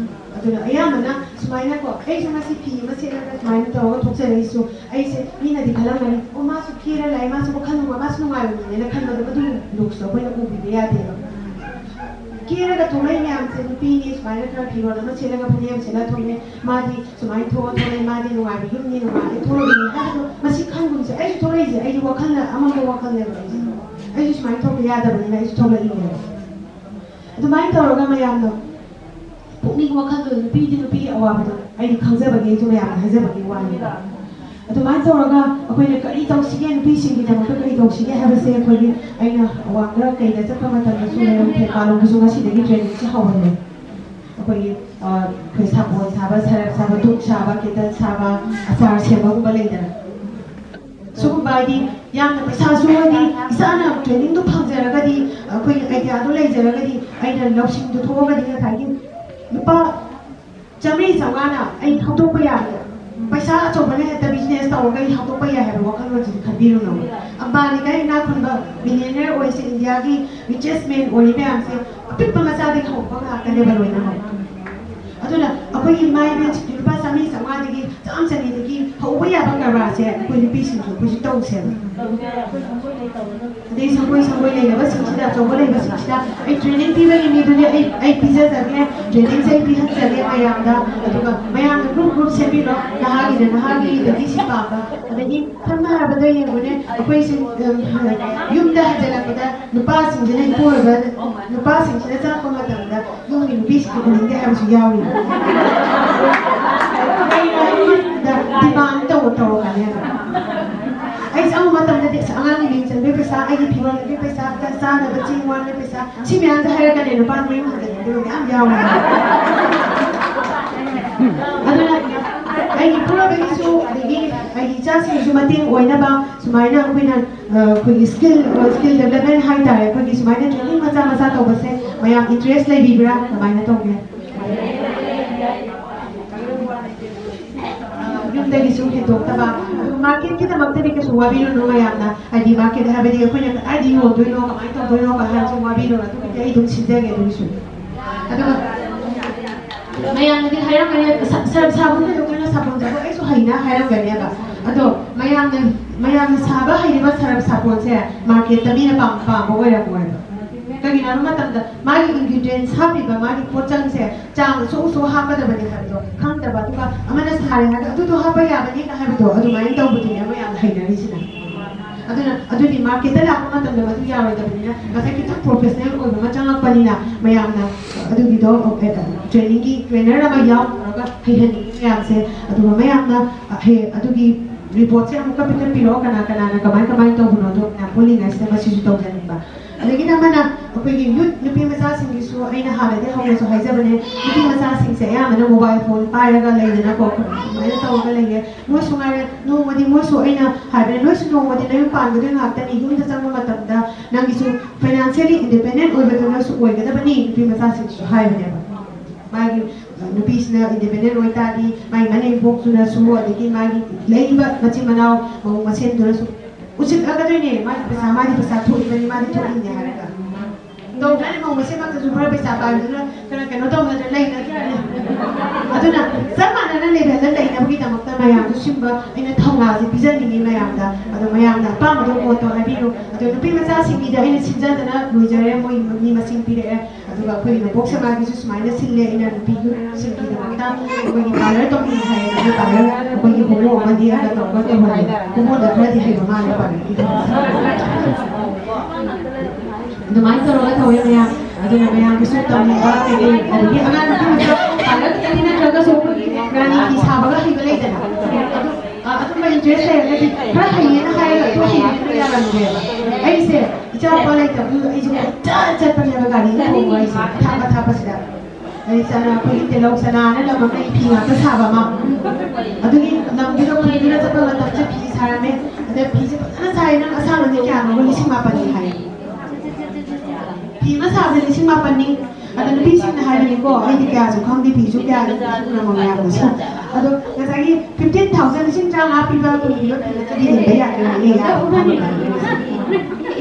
ꯑꯗꯨꯅ ꯑꯌꯥꯝꯕꯅ ꯁꯨꯃꯥꯏꯅꯀꯣ, ꯑꯩꯁꯨ ꯉꯁꯤ ꯐꯤ ꯑꯃ ꯁꯦꯠꯂꯒ ꯁꯨꯃꯥꯏꯅ ꯇꯧꯔꯒ ꯊꯣꯛꯆꯔꯛꯏꯁꯨ, ꯑꯩꯁꯦ ꯃꯤꯅꯗꯤ ꯈꯜꯂꯝꯒꯅꯤ, "ꯑꯣ, ꯃꯥꯁꯨ ꯀꯦꯔ ꯂꯥꯛꯑꯦ, ꯃꯥꯁꯨ ꯋꯥꯈꯜ ꯅꯨꯡꯉꯥꯏ, ꯃꯥꯁꯨ ꯅꯨꯡꯉꯥꯏꯕ ꯃꯤꯅꯦꯅ" ꯈꯟꯕꯗꯣ, ꯑꯗꯨꯒꯤ ꯂꯨꯛꯁꯇꯣ ꯑꯩꯈꯣꯏꯅ ꯎꯕꯤꯕ ꯌꯥꯗꯦꯕ꯫ ꯀꯦꯔꯒ ꯊꯣꯛꯂꯛꯏ ꯃꯌꯥꯝꯁꯦ ꯅꯨꯄꯤꯅꯤ, ꯁꯨꯃꯥꯏꯅ ꯈꯔ ꯐꯤꯔꯣꯜ ꯑꯃ ꯁꯦꯠꯂꯒ ꯐꯅꯦꯛ ꯑꯃ ꯁꯦꯠꯂꯒ ꯊꯣꯛꯂꯛꯑꯦ, ꯃꯥꯗꯤ ꯁꯨꯃꯥꯏꯅ ꯊꯣꯛꯑ ꯊꯣꯛꯂꯛꯑꯦ, ꯃꯥꯗꯤ ꯅꯨꯡꯉꯥꯏꯕ ꯌꯨꯝꯅꯤ, ꯅꯨꯡꯉꯥꯏꯅ ꯊꯣꯛꯂꯛꯏꯅꯤ ꯍꯥꯏꯕꯗꯣ, ꯃꯁꯤ ꯈꯟꯒꯨꯝꯁꯦ꯫ ꯑꯩꯁꯨ ꯊꯣꯛꯂꯛꯏꯁꯦ ꯑꯩꯒꯤ ꯋꯥꯈꯜꯅ, ꯑꯃꯝꯕ ꯋꯥꯈꯜꯅꯦꯕ ꯑꯩꯁꯦ꯫ ꯑꯩꯁꯨ ꯁꯨꯃꯥꯏꯅ ꯊꯣꯛꯄ ꯌꯥꯗꯕꯅꯤꯅ ꯑꯩꯁꯨ ꯊꯣꯛꯂꯛꯏꯅꯦꯕ꯫ ꯑꯗꯨꯃꯥꯏꯅ ꯇꯧꯔꯒ ꯃꯌꯥꯝꯅ ꯄꯨꯛꯅꯤꯡ ꯋꯥꯈꯜꯗꯣ, ꯅꯨꯄꯤꯗꯤ ꯅꯨꯄꯤꯒꯤ ꯑꯋꯥꯕꯗꯣ ꯑꯩꯗꯤ ꯈꯪꯖꯕꯒꯤ ꯑꯩꯁꯨ ꯃꯌꯥꯝꯗ ꯍꯥꯏꯖꯕꯒꯤ ꯋꯥꯅꯤꯗ꯫ ꯑꯗꯨꯃꯥꯏꯅ ꯇꯧꯔꯒ ꯑꯩꯈꯣꯏꯅ ꯀꯔꯤ ꯇꯧꯁꯤꯒꯦ, ꯅꯨꯄꯤꯁꯤꯡꯒꯤꯗꯃꯛꯇ ꯀꯔꯤ ꯇꯧꯁꯤꯒꯦ ꯍꯥꯏꯕꯁꯦ ꯑꯩꯈꯣꯏꯒꯤ, ꯑꯩꯅ ꯑꯋꯥꯡꯗ ꯀꯩꯗ ꯆꯠꯄ ꯃꯇꯝꯗꯁꯨ ꯂꯩꯔꯝ ꯊꯦꯀꯥꯂꯣꯡꯗꯁꯨ ꯉꯁꯤꯗꯒꯤ ꯇ꯭ꯔꯦꯅꯤꯡꯁꯦ ꯍꯧꯍꯜꯂꯦ꯫ ꯑꯩꯈꯣꯏꯒꯤ, ꯑ, ꯑꯩꯈꯣꯏ ꯁꯥꯄꯣꯟ ꯁꯥꯕ, ꯁꯔꯞ ꯁꯥꯕ, ꯙꯨꯞ ꯁꯥꯕ, ꯀꯦꯟꯗꯜ ꯁꯥꯕ, ꯑꯆꯥꯔ ꯁꯦꯝꯕꯒꯨꯝꯕ ꯂꯩꯗꯅ꯫ ꯁꯤꯒꯨꯝꯕ ꯍꯥꯏꯗꯤ ꯌꯥꯝꯅ ꯄꯩꯁꯥꯁꯨ, ꯍꯥꯏꯗꯤ ꯏꯁꯥꯅ ꯇ꯭ꯔꯦꯅꯤꯡꯗꯣ ꯐꯪꯖꯔꯒꯗꯤ, ꯑꯩꯈꯣꯏꯒꯤ ꯑꯥꯏꯗꯤꯌꯥꯗꯣ ꯂꯩꯖꯔꯒꯗꯤ, ꯑꯩꯅ ꯂꯧꯁꯤꯡꯗꯣ ꯊꯣꯛꯑꯒꯗꯤ ꯉꯁꯥꯏꯒꯤ ꯂꯨꯄꯥ ꯆꯥꯝꯃꯔꯤ ꯆꯥꯝꯃꯉꯥꯅ ꯑꯩ ꯍꯧꯗꯣꯛꯄ ꯌꯥꯕꯗꯣ, ꯄꯩꯁꯥ ꯑꯆꯧꯕꯅ ꯍꯦꯛꯇ ꯕꯤꯖꯤꯅꯦꯁ ꯇꯧꯔꯒ ꯑꯩ ꯍꯧꯗꯣꯛꯄ ꯌꯥꯏ ꯍꯥꯏꯕ ꯋꯥꯈꯜꯂꯣꯟꯁꯤꯗꯤ ꯈꯟꯕꯤꯔꯨꯅꯨ꯫ ꯑꯝꯕꯥꯅꯤ ꯀꯥꯏ ꯏꯅꯥꯛ ꯈꯨꯟꯕ ꯕꯤꯂꯤꯌꯅꯔ ꯑꯣꯏꯁꯦ, ꯏꯟꯗꯤꯌꯥꯒꯤ ꯔꯤꯆꯦꯁ ꯃꯦꯟ ꯑꯣꯏꯔꯤ ꯃꯌꯥꯝꯁꯦ ꯑꯄꯤꯛꯄ ꯃꯆꯥꯗꯒꯤ ꯍꯧꯔꯛꯄ ꯉꯥꯛꯇꯅꯦꯕ ꯂꯣꯏꯅꯃꯛ꯫ ꯑꯗꯨꯅ ꯑꯩꯈꯣꯏꯒꯤ ꯏꯃꯥ ꯏꯕꯦꯟꯁꯤꯡꯗꯤ ꯂꯨꯄꯥ ꯆꯥꯝꯃꯔꯤ ꯆꯥꯝꯃꯉꯥꯗꯒꯤ, ꯆꯥꯝꯃ ꯆꯅꯤꯗꯒꯤ ꯍꯧꯕ ꯌꯥꯕ ꯀꯔꯕꯥꯔꯁꯦ ꯑꯩꯈꯣꯏ ꯅꯨꯄꯤꯁꯤꯡꯁꯨ ꯑꯩꯈꯣꯏꯁꯨ ꯇꯧꯁꯦꯕ꯫ ꯑꯗꯩ ꯁꯪꯒꯣꯏ, ꯁꯪꯒꯣꯏ ꯂꯩꯅꯕꯁꯤꯡꯁꯤꯗ, ꯑꯆꯧꯕ ꯂꯩꯕꯁꯤꯡꯁꯤꯗ ꯑꯩ ꯇ꯭ꯔꯦꯅꯤꯡ ꯄꯤꯕꯒꯤ ꯃꯤꯗꯨꯗꯤ ꯑꯩ, ꯑꯩ ꯄꯤꯖꯖꯒꯦ꯫ ꯇ꯭ꯔꯦꯅꯤꯡꯁꯦ ꯑꯩ ꯄꯤꯍꯟꯖꯒꯦ ꯃꯌꯥꯝꯗ꯫ ꯑꯗꯨꯒ ꯃꯌꯥꯝꯅ ꯒ꯭ꯔꯨꯞ ꯒ꯭ꯔꯨꯞ ꯁꯦꯝꯕꯤꯔꯣ, ꯅꯍꯥꯒꯤꯅ ꯅꯍꯥꯒꯤ, ꯑꯗꯒꯤ ꯁꯤ ꯄꯥꯝꯕ꯫ ꯑꯗꯒꯤ ꯁꯝꯅ ꯍꯥꯏꯔꯕꯗ ꯌꯦꯡꯉꯨꯅꯦ, ꯑꯩꯈꯣꯏꯁꯦ, ꯎꯝ, ꯌꯨꯝꯗ ꯍꯟꯖꯜꯂꯛꯄꯗ ꯅꯨꯄꯥꯁꯤꯡꯁꯤꯅ ꯏꯄꯨꯔꯣꯏꯕ, ꯅꯨꯄꯥꯁꯤꯡꯁꯤꯅ ꯆꯪꯉꯛꯄ ꯃꯇꯝꯗ ꯌꯨꯝꯒꯤ ꯅꯨꯄꯤꯁꯤꯡꯗꯤ ꯎꯅꯤꯡꯗꯦ ꯍꯥꯏꯕꯁꯨ ꯌꯥꯎꯔꯤ꯫ ꯗꯤꯃꯥꯟ ꯇꯧ ꯇꯧꯔꯛꯀꯅꯦꯕ꯫ ꯑꯩ ꯆꯪꯕ ꯃꯇꯝꯗꯗꯤ, "ꯑꯁ, ꯑꯉꯥꯡꯒꯤ ꯃꯤꯡ ꯆꯟꯕꯒꯤ ꯄꯩꯁꯥ, ꯑꯩꯒꯤ ꯐꯤꯔꯣꯜꯒꯤ ꯄꯩꯁꯥ, ꯆꯥꯅꯕ ꯆꯦꯡ ꯋꯥꯟꯕꯒꯤ ꯄꯩꯁꯥ", ꯁꯤ ꯃꯌꯥꯝꯁꯦ ꯍꯥꯏꯔꯛꯀꯅꯤ꯫ ꯅꯨꯄꯥ ꯃꯌꯨꯝ ꯍꯟꯖꯟꯅꯤꯡꯗꯕ ꯃꯌꯥꯝ ꯌꯥꯎꯔꯤ꯫ ꯑꯗꯨꯅ ꯄꯨꯔꯛꯄꯒꯤꯁꯨ, ꯑꯗꯒꯤ ꯑꯩꯒꯤ ꯏꯆꯥꯁꯤꯡꯁꯨ ꯃꯇꯦꯡ ꯑꯣꯏꯅꯕ ꯁꯨꯃꯥꯏꯅ ꯑꯩꯈꯣꯏꯅ, ꯑ, ꯑꯩꯈꯣꯏꯒꯤ skill, skill development ꯍꯥꯏꯇꯥꯔꯦ, ꯑꯩꯈꯣꯏꯒꯤ ꯁꯨꯃꯥꯏꯅ training ꯃꯆꯥ ꯃꯆꯥ ꯇꯧꯕꯁꯦ ꯃꯌꯥꯝ interest ꯂꯩꯕꯤꯕ꯭ꯔꯥ? ꯀꯃꯥꯏꯅ ꯇꯧꯒꯦ? ꯌꯨꯝꯗꯒꯤꯁꯨ ꯍꯦꯟꯗꯣꯛꯇꯕ꯫ ꯑꯗꯨ marketꯀꯤꯗꯃꯛꯇꯗꯤ ꯀꯩꯁꯨ ꯋꯥꯕꯤꯔꯨꯅꯨ ꯃꯌꯥꯝꯅ, ꯍꯥꯏꯗꯤ market ꯍꯥꯏꯕꯗꯤ ꯑꯩꯈꯣꯏꯅ ꯀꯗꯥꯏꯗ ꯌꯣꯟꯗꯣꯏꯅꯣ, ꯀꯃꯥꯏꯅ ꯇꯧꯗꯣꯏꯅꯣ ꯀꯥꯏ ꯍꯥꯏꯕꯁꯨ ꯋꯥꯕꯤꯔꯨꯅꯨ, ꯑꯗꯨꯒꯤꯗꯤ ꯑꯩ ꯑꯗꯨꯝ ꯁꯤꯟꯖꯒꯦ꯫ ꯑꯗꯨꯒꯤꯁꯨ ꯑꯗꯨꯒ ꯃꯌꯥꯝꯅꯗꯤ ꯍꯥꯏꯔꯝꯒꯅꯤ, "ꯁ-, ꯁꯔꯞ ꯁꯥꯄꯣꯟ ꯀꯩꯗꯧꯗꯣꯏꯅꯣ? ꯁꯥꯄꯣꯟ ꯆꯥꯄꯣꯟ ꯑꯩꯁꯨ ꯍꯩꯅ" ꯍꯥꯏꯔꯝꯒꯅꯦꯕ꯫ ꯑꯗꯣ ꯃꯌꯥꯝꯅ, ꯃꯌꯥꯝꯅ ꯁꯥꯕ ꯍꯩꯔꯤꯕ ꯁꯔꯞ ꯁꯥꯄꯣꯟꯁꯦ marketꯇ ꯃꯤꯅ ꯄꯥꯝ-, ꯄꯥꯝꯕ ꯑꯣꯏꯔꯝꯃꯣꯏꯕ꯫ ꯀꯩꯒꯤꯅꯣ ꯍꯥꯏꯕ ꯃꯇꯝꯗ ꯃꯥꯒꯤ ingredients ꯍꯥꯞꯄꯤꯕ ꯃꯥꯒꯤ ꯄꯣꯠꯆꯪꯁꯦ ꯆꯥꯡ ꯑꯁꯨꯛ ꯑꯁꯨꯛ ꯍꯥꯞꯀꯗꯕꯅꯤ ꯍꯥꯏꯕꯗꯣ ꯈꯪꯗꯕ, ꯑꯗꯨꯒ ꯑꯃꯅ ꯁꯥꯔꯦ ꯍꯥꯏꯔꯒ "ꯑꯗꯨꯗꯣ ꯍꯥꯞꯄ ꯌꯥꯕꯅꯤꯒ" ꯍꯥꯏꯕꯗꯣ ꯑꯗꯨꯃꯥꯏꯅ ꯇꯧꯕꯗꯨꯅꯦ ꯃꯌꯥꯝꯅ ꯍꯩꯅꯔꯤꯁꯤꯅ꯫ ꯑꯗꯨꯅ ꯑꯗꯨꯗꯤ marketꯇ ꯂꯥꯛꯄ ꯃꯇꯝꯗ ꯃꯗꯨ ꯌꯥꯔꯣꯏꯗꯕꯅꯤꯅ ꯉꯁꯥꯏ ꯈꯤꯇꯪ professional ꯑꯣꯏꯕ ꯑꯃ ꯆꯪꯉꯛꯄꯅꯤꯅ ꯃꯌꯥꯝꯅ ꯑꯗꯨꯒꯤꯗꯣ, ꯑ, trainingꯒꯤ trainer ꯑꯃ ꯌꯥꯎꯔꯒ ꯍꯩꯍꯟꯅꯤꯡꯉꯤ ꯃꯌꯥꯝꯁꯦ꯫ ꯑꯗꯨꯒ ꯃꯌꯥꯝꯅ, ꯑ, ꯍꯌꯦꯡ ꯑꯗꯨꯒꯤ reportꯁꯦ ꯑꯃꯨꯛꯀ ꯄꯤꯈꯠꯄꯤꯔꯛꯑꯣ, ꯀꯅꯥ ꯀꯅꯥꯅ ꯀꯃꯥꯏ ꯀꯃꯥꯏꯅ ꯇꯧꯕꯅꯣꯗꯣ ꯃꯌꯥꯝ ꯄꯨꯜꯂꯤꯉꯩꯁꯤꯗ ꯃꯁꯤꯁꯨ ꯇꯧꯖꯅꯤꯡꯕ꯫ ꯑꯗꯒꯤꯅ ꯑꯃꯅ ꯑꯩꯈꯣꯏꯒꯤ youth ꯅꯨꯄꯤ ꯃꯆꯥꯁꯤꯡꯒꯤꯁꯨ ꯑꯩꯅ ꯍꯥꯟꯅꯗꯤ ꯍꯧꯅꯁꯨ ꯍꯥꯏꯖꯕꯅꯦ, ꯅꯨꯄꯤ ꯃꯆꯥꯁꯤꯡꯁꯦ ꯑꯌꯥꯝꯕꯅ mobile phone ꯄꯥꯏꯔꯒ ꯂꯩꯗꯅꯀꯣ, ꯑꯗꯨꯃꯥꯏꯅ ꯇꯧꯔꯒ ꯂꯩꯌꯦ꯫ ꯃꯣꯏꯁꯨ ꯉꯥꯏꯔꯦ, ꯅꯣꯡꯃꯗꯤ ꯃꯣꯏꯁꯨ ꯑꯩꯅ ꯍꯥꯏꯕꯅꯦ, "ꯅꯣꯏꯁꯨ ꯅꯣꯡꯃꯗꯤ ꯅꯌꯨꯝ ꯄꯥꯟꯒꯗꯣꯏ ꯉꯥꯛꯇꯅꯤ, ꯌꯨꯝꯗ ꯆꯪꯕ ꯃꯇꯝꯗ ꯅꯪꯒꯤꯁꯨ financially independent ꯑꯣꯏꯕꯗꯨꯅꯁꯨ ꯑꯣꯏꯒꯗꯕꯅꯤ", ꯅꯨꯄꯤ ꯃꯆꯥꯁꯤꯡꯁꯨ ꯍꯥꯏꯕꯅꯦꯕ꯫ ꯃꯥꯒꯤ, ꯑ, ꯅꯨꯄꯤꯁꯤꯅ independent ꯑꯣꯏꯇꯥꯔꯗꯤ ꯃꯥꯒꯤ ꯃꯅꯦꯝꯄꯣꯛꯇꯨꯅꯁꯨ ꯑꯗꯒꯤ ꯃꯥꯒꯤ ꯂꯩꯔꯤꯕ ꯃꯆꯤꯟ ꯃꯅꯥꯎ ꯃꯧ ꯃꯁꯦꯟꯗꯨꯅꯁꯨ ꯎꯁꯤꯠꯂꯛꯀꯗꯣꯏꯅꯦ꯫ ꯃꯥꯒꯤ ꯄꯩꯁꯥ, ꯃꯥꯗꯤ ꯄꯩꯁꯥ ꯊꯣꯛꯏꯕꯅꯤ, ꯃꯥꯗꯤ ꯊꯣꯛꯏꯅꯦ ꯍꯥꯏꯔꯒ꯫ ꯇꯧꯗ꯭ꯔꯅꯦ, ꯃꯧ ꯃꯁꯦꯟꯃꯛꯇꯁꯨ ꯈꯔ ꯄꯩꯁꯥ ꯄꯥꯏꯕꯗꯨꯅ ꯈꯔ ꯀꯩꯅꯣ ꯇꯧꯅꯗ꯭ꯔ ꯂꯩꯅꯗ꯭ꯔꯅꯦ꯫ ꯑꯗꯨꯅ ꯆꯞ ꯃꯥꯟꯅꯅ levelꯗ ꯂꯩꯅꯕꯒꯤꯗꯃꯛꯇ ꯃꯌꯥꯝꯁꯨ ꯁꯤꯒꯨꯝꯕ ꯑꯩꯅ ꯊꯧꯅꯥꯁꯦ ꯄꯤꯖꯅꯤꯡꯉꯤ ꯃꯌꯥꯝꯗ꯫ ꯑꯗꯣ ꯃꯌꯥꯝꯅ ꯑꯄꯥꯝꯕꯗꯣ ꯃꯣꯠꯇꯣ ꯍꯥꯏꯕꯤꯌꯨ꯫ ꯑꯗꯣ ꯅꯨꯄꯤ ꯃꯆꯥꯁꯤꯡꯒꯤꯗꯤ ꯑꯩꯅ ꯁꯤꯟꯖꯗꯅ ꯂꯣꯏꯖꯔꯦ, ꯃꯣꯏ ꯃꯤ ꯃꯁꯤꯡ ꯄꯤꯔꯛꯑꯦ꯫ ꯑꯗꯨꯒ ꯑꯩꯈꯣꯏꯒꯤ ꯅꯣꯡꯄꯣꯛ ꯁꯃꯥꯖꯒꯤꯁꯨ ꯁꯨꯃꯥꯏꯅ ꯁꯤꯜꯂꯦ, ꯑꯩꯅ ꯅꯨꯄꯤꯁꯤꯡꯒꯤꯗꯃꯛꯇ ꯑꯩꯈꯣꯏꯒꯤ parlour ꯇꯧꯅꯤꯡꯉꯦ ꯍꯥꯏꯌꯦ, ꯑꯗꯨ parlour ꯑꯩꯈꯣꯏꯒꯤ ꯍꯣꯃꯣ ꯑꯃ ꯅꯦꯛꯑꯒ ꯇꯧꯔꯒ ꯇꯧꯍꯜꯂꯦ꯫ ꯍꯣꯃꯣꯗ ꯈꯔꯗꯤ ꯍꯩꯕ ꯃꯥꯜꯂꯦ parlourꯒꯤ ꯊꯕꯛꯁꯦ꯫ ꯑꯗꯨꯃꯥꯏꯅ ꯇꯧꯔꯒ ꯇꯧꯋꯦ ꯃꯌꯥꯝ꯫ ꯑꯗꯨꯅ ꯃꯌꯥꯝꯒꯤꯁꯨ ꯇꯧꯅꯤꯡꯕ ꯀꯩꯀꯩ, ꯑꯗꯒꯤ ꯑꯉꯥꯡ ꯅꯨꯄꯤ ꯃꯆꯥ parlour ꯈꯛꯇꯪꯒꯤ ꯅꯠꯇ꯭ꯔꯒꯁꯨ ꯑꯩꯈꯣꯏꯒꯤ ꯔꯥꯅꯤ ꯐꯤ ꯁꯥꯕꯒ ꯍꯩꯕ ꯂꯩꯗꯅ, ꯑꯗꯨ, ꯑ, ꯑꯗꯨꯝꯕ interest ꯂꯩꯔꯒꯗꯤ ꯈꯔ ꯍꯩꯌꯦꯅ ꯍꯥꯏꯔꯒ ꯑꯗꯨ ꯍꯩꯕꯗꯨꯅ ꯌꯥꯔꯝꯗ꯭ꯔꯦꯕ꯫ ꯑꯩꯁꯦ ꯏꯆꯥ ꯅꯨꯄꯥ ꯂꯩꯇꯕꯗꯨꯗ ꯑꯩꯁꯦ ꯀꯣꯏꯆꯠ ꯆꯠꯄꯅꯦꯕ ꯒꯥꯔꯤꯗ ꯇꯣꯡꯉꯒ ꯑꯩꯁꯦ ꯑꯊꯥꯞ ꯑꯊꯥꯞꯄꯁꯤꯗ꯫ ꯑꯩ ꯆꯅꯥ, ꯑꯩꯈꯣꯏꯒꯤ ꯇꯦꯂꯧ ꯆꯅꯥꯅ ꯂꯝ ꯑꯃ, ꯑꯩ ꯐꯤ ꯉꯥꯛꯇ ꯁꯥꯕ ꯑꯃ꯫ ꯑꯗꯨꯒꯤ ꯂꯝꯗꯨꯗ ꯈꯨꯟꯗꯨꯗ ꯆꯠꯄ ꯃꯇꯝꯗ ꯐꯤ ꯁꯥꯔꯝꯃꯦ꯫ ꯑꯗ ꯐꯤꯁꯦ ꯐꯖꯅ ꯁꯥꯏ, "ꯅꯪ ꯑꯁꯥꯃꯟꯁꯦ ꯀꯌꯥꯅꯣꯕ?" "ꯂꯤꯁꯤꯡ ꯃꯥꯄꯟꯅꯤ" ꯍꯥꯏꯌꯦ꯫ ꯐꯤ ꯑꯃ ꯁꯥꯕꯗ ꯂꯤꯁꯤꯡ ꯃꯥꯄꯟꯅꯤ꯫ ꯑꯗ ꯅꯨꯄꯤꯁꯤꯡꯅ ꯍꯥꯏꯕꯅꯤꯀꯣ, ꯑꯩꯗꯤ ꯀꯌꯥꯁꯨ ꯈꯪꯗꯦ, ꯐꯤꯁꯨ ꯀꯌꯥ ꯁꯨꯔꯝꯃꯣ ꯃꯌꯥꯝꯅꯁꯨ꯫ ꯑꯗꯣ ꯉꯁꯥꯏꯒꯤ ꯐꯤꯐꯇꯤꯟ ꯊꯥꯎꯖꯟ, ꯂꯤꯁꯤꯡ ꯇꯔꯥꯃꯉꯥ ꯄꯤꯕ, ꯀꯨꯟ ꯄꯤꯕ ꯐꯤ ꯅꯠꯇ꯭ꯔꯗꯤ ꯍꯤꯡꯕ ꯌꯥꯗꯦ ꯍꯥꯏꯌꯦ, ꯌꯥꯝ ꯐꯪꯉꯦ꯫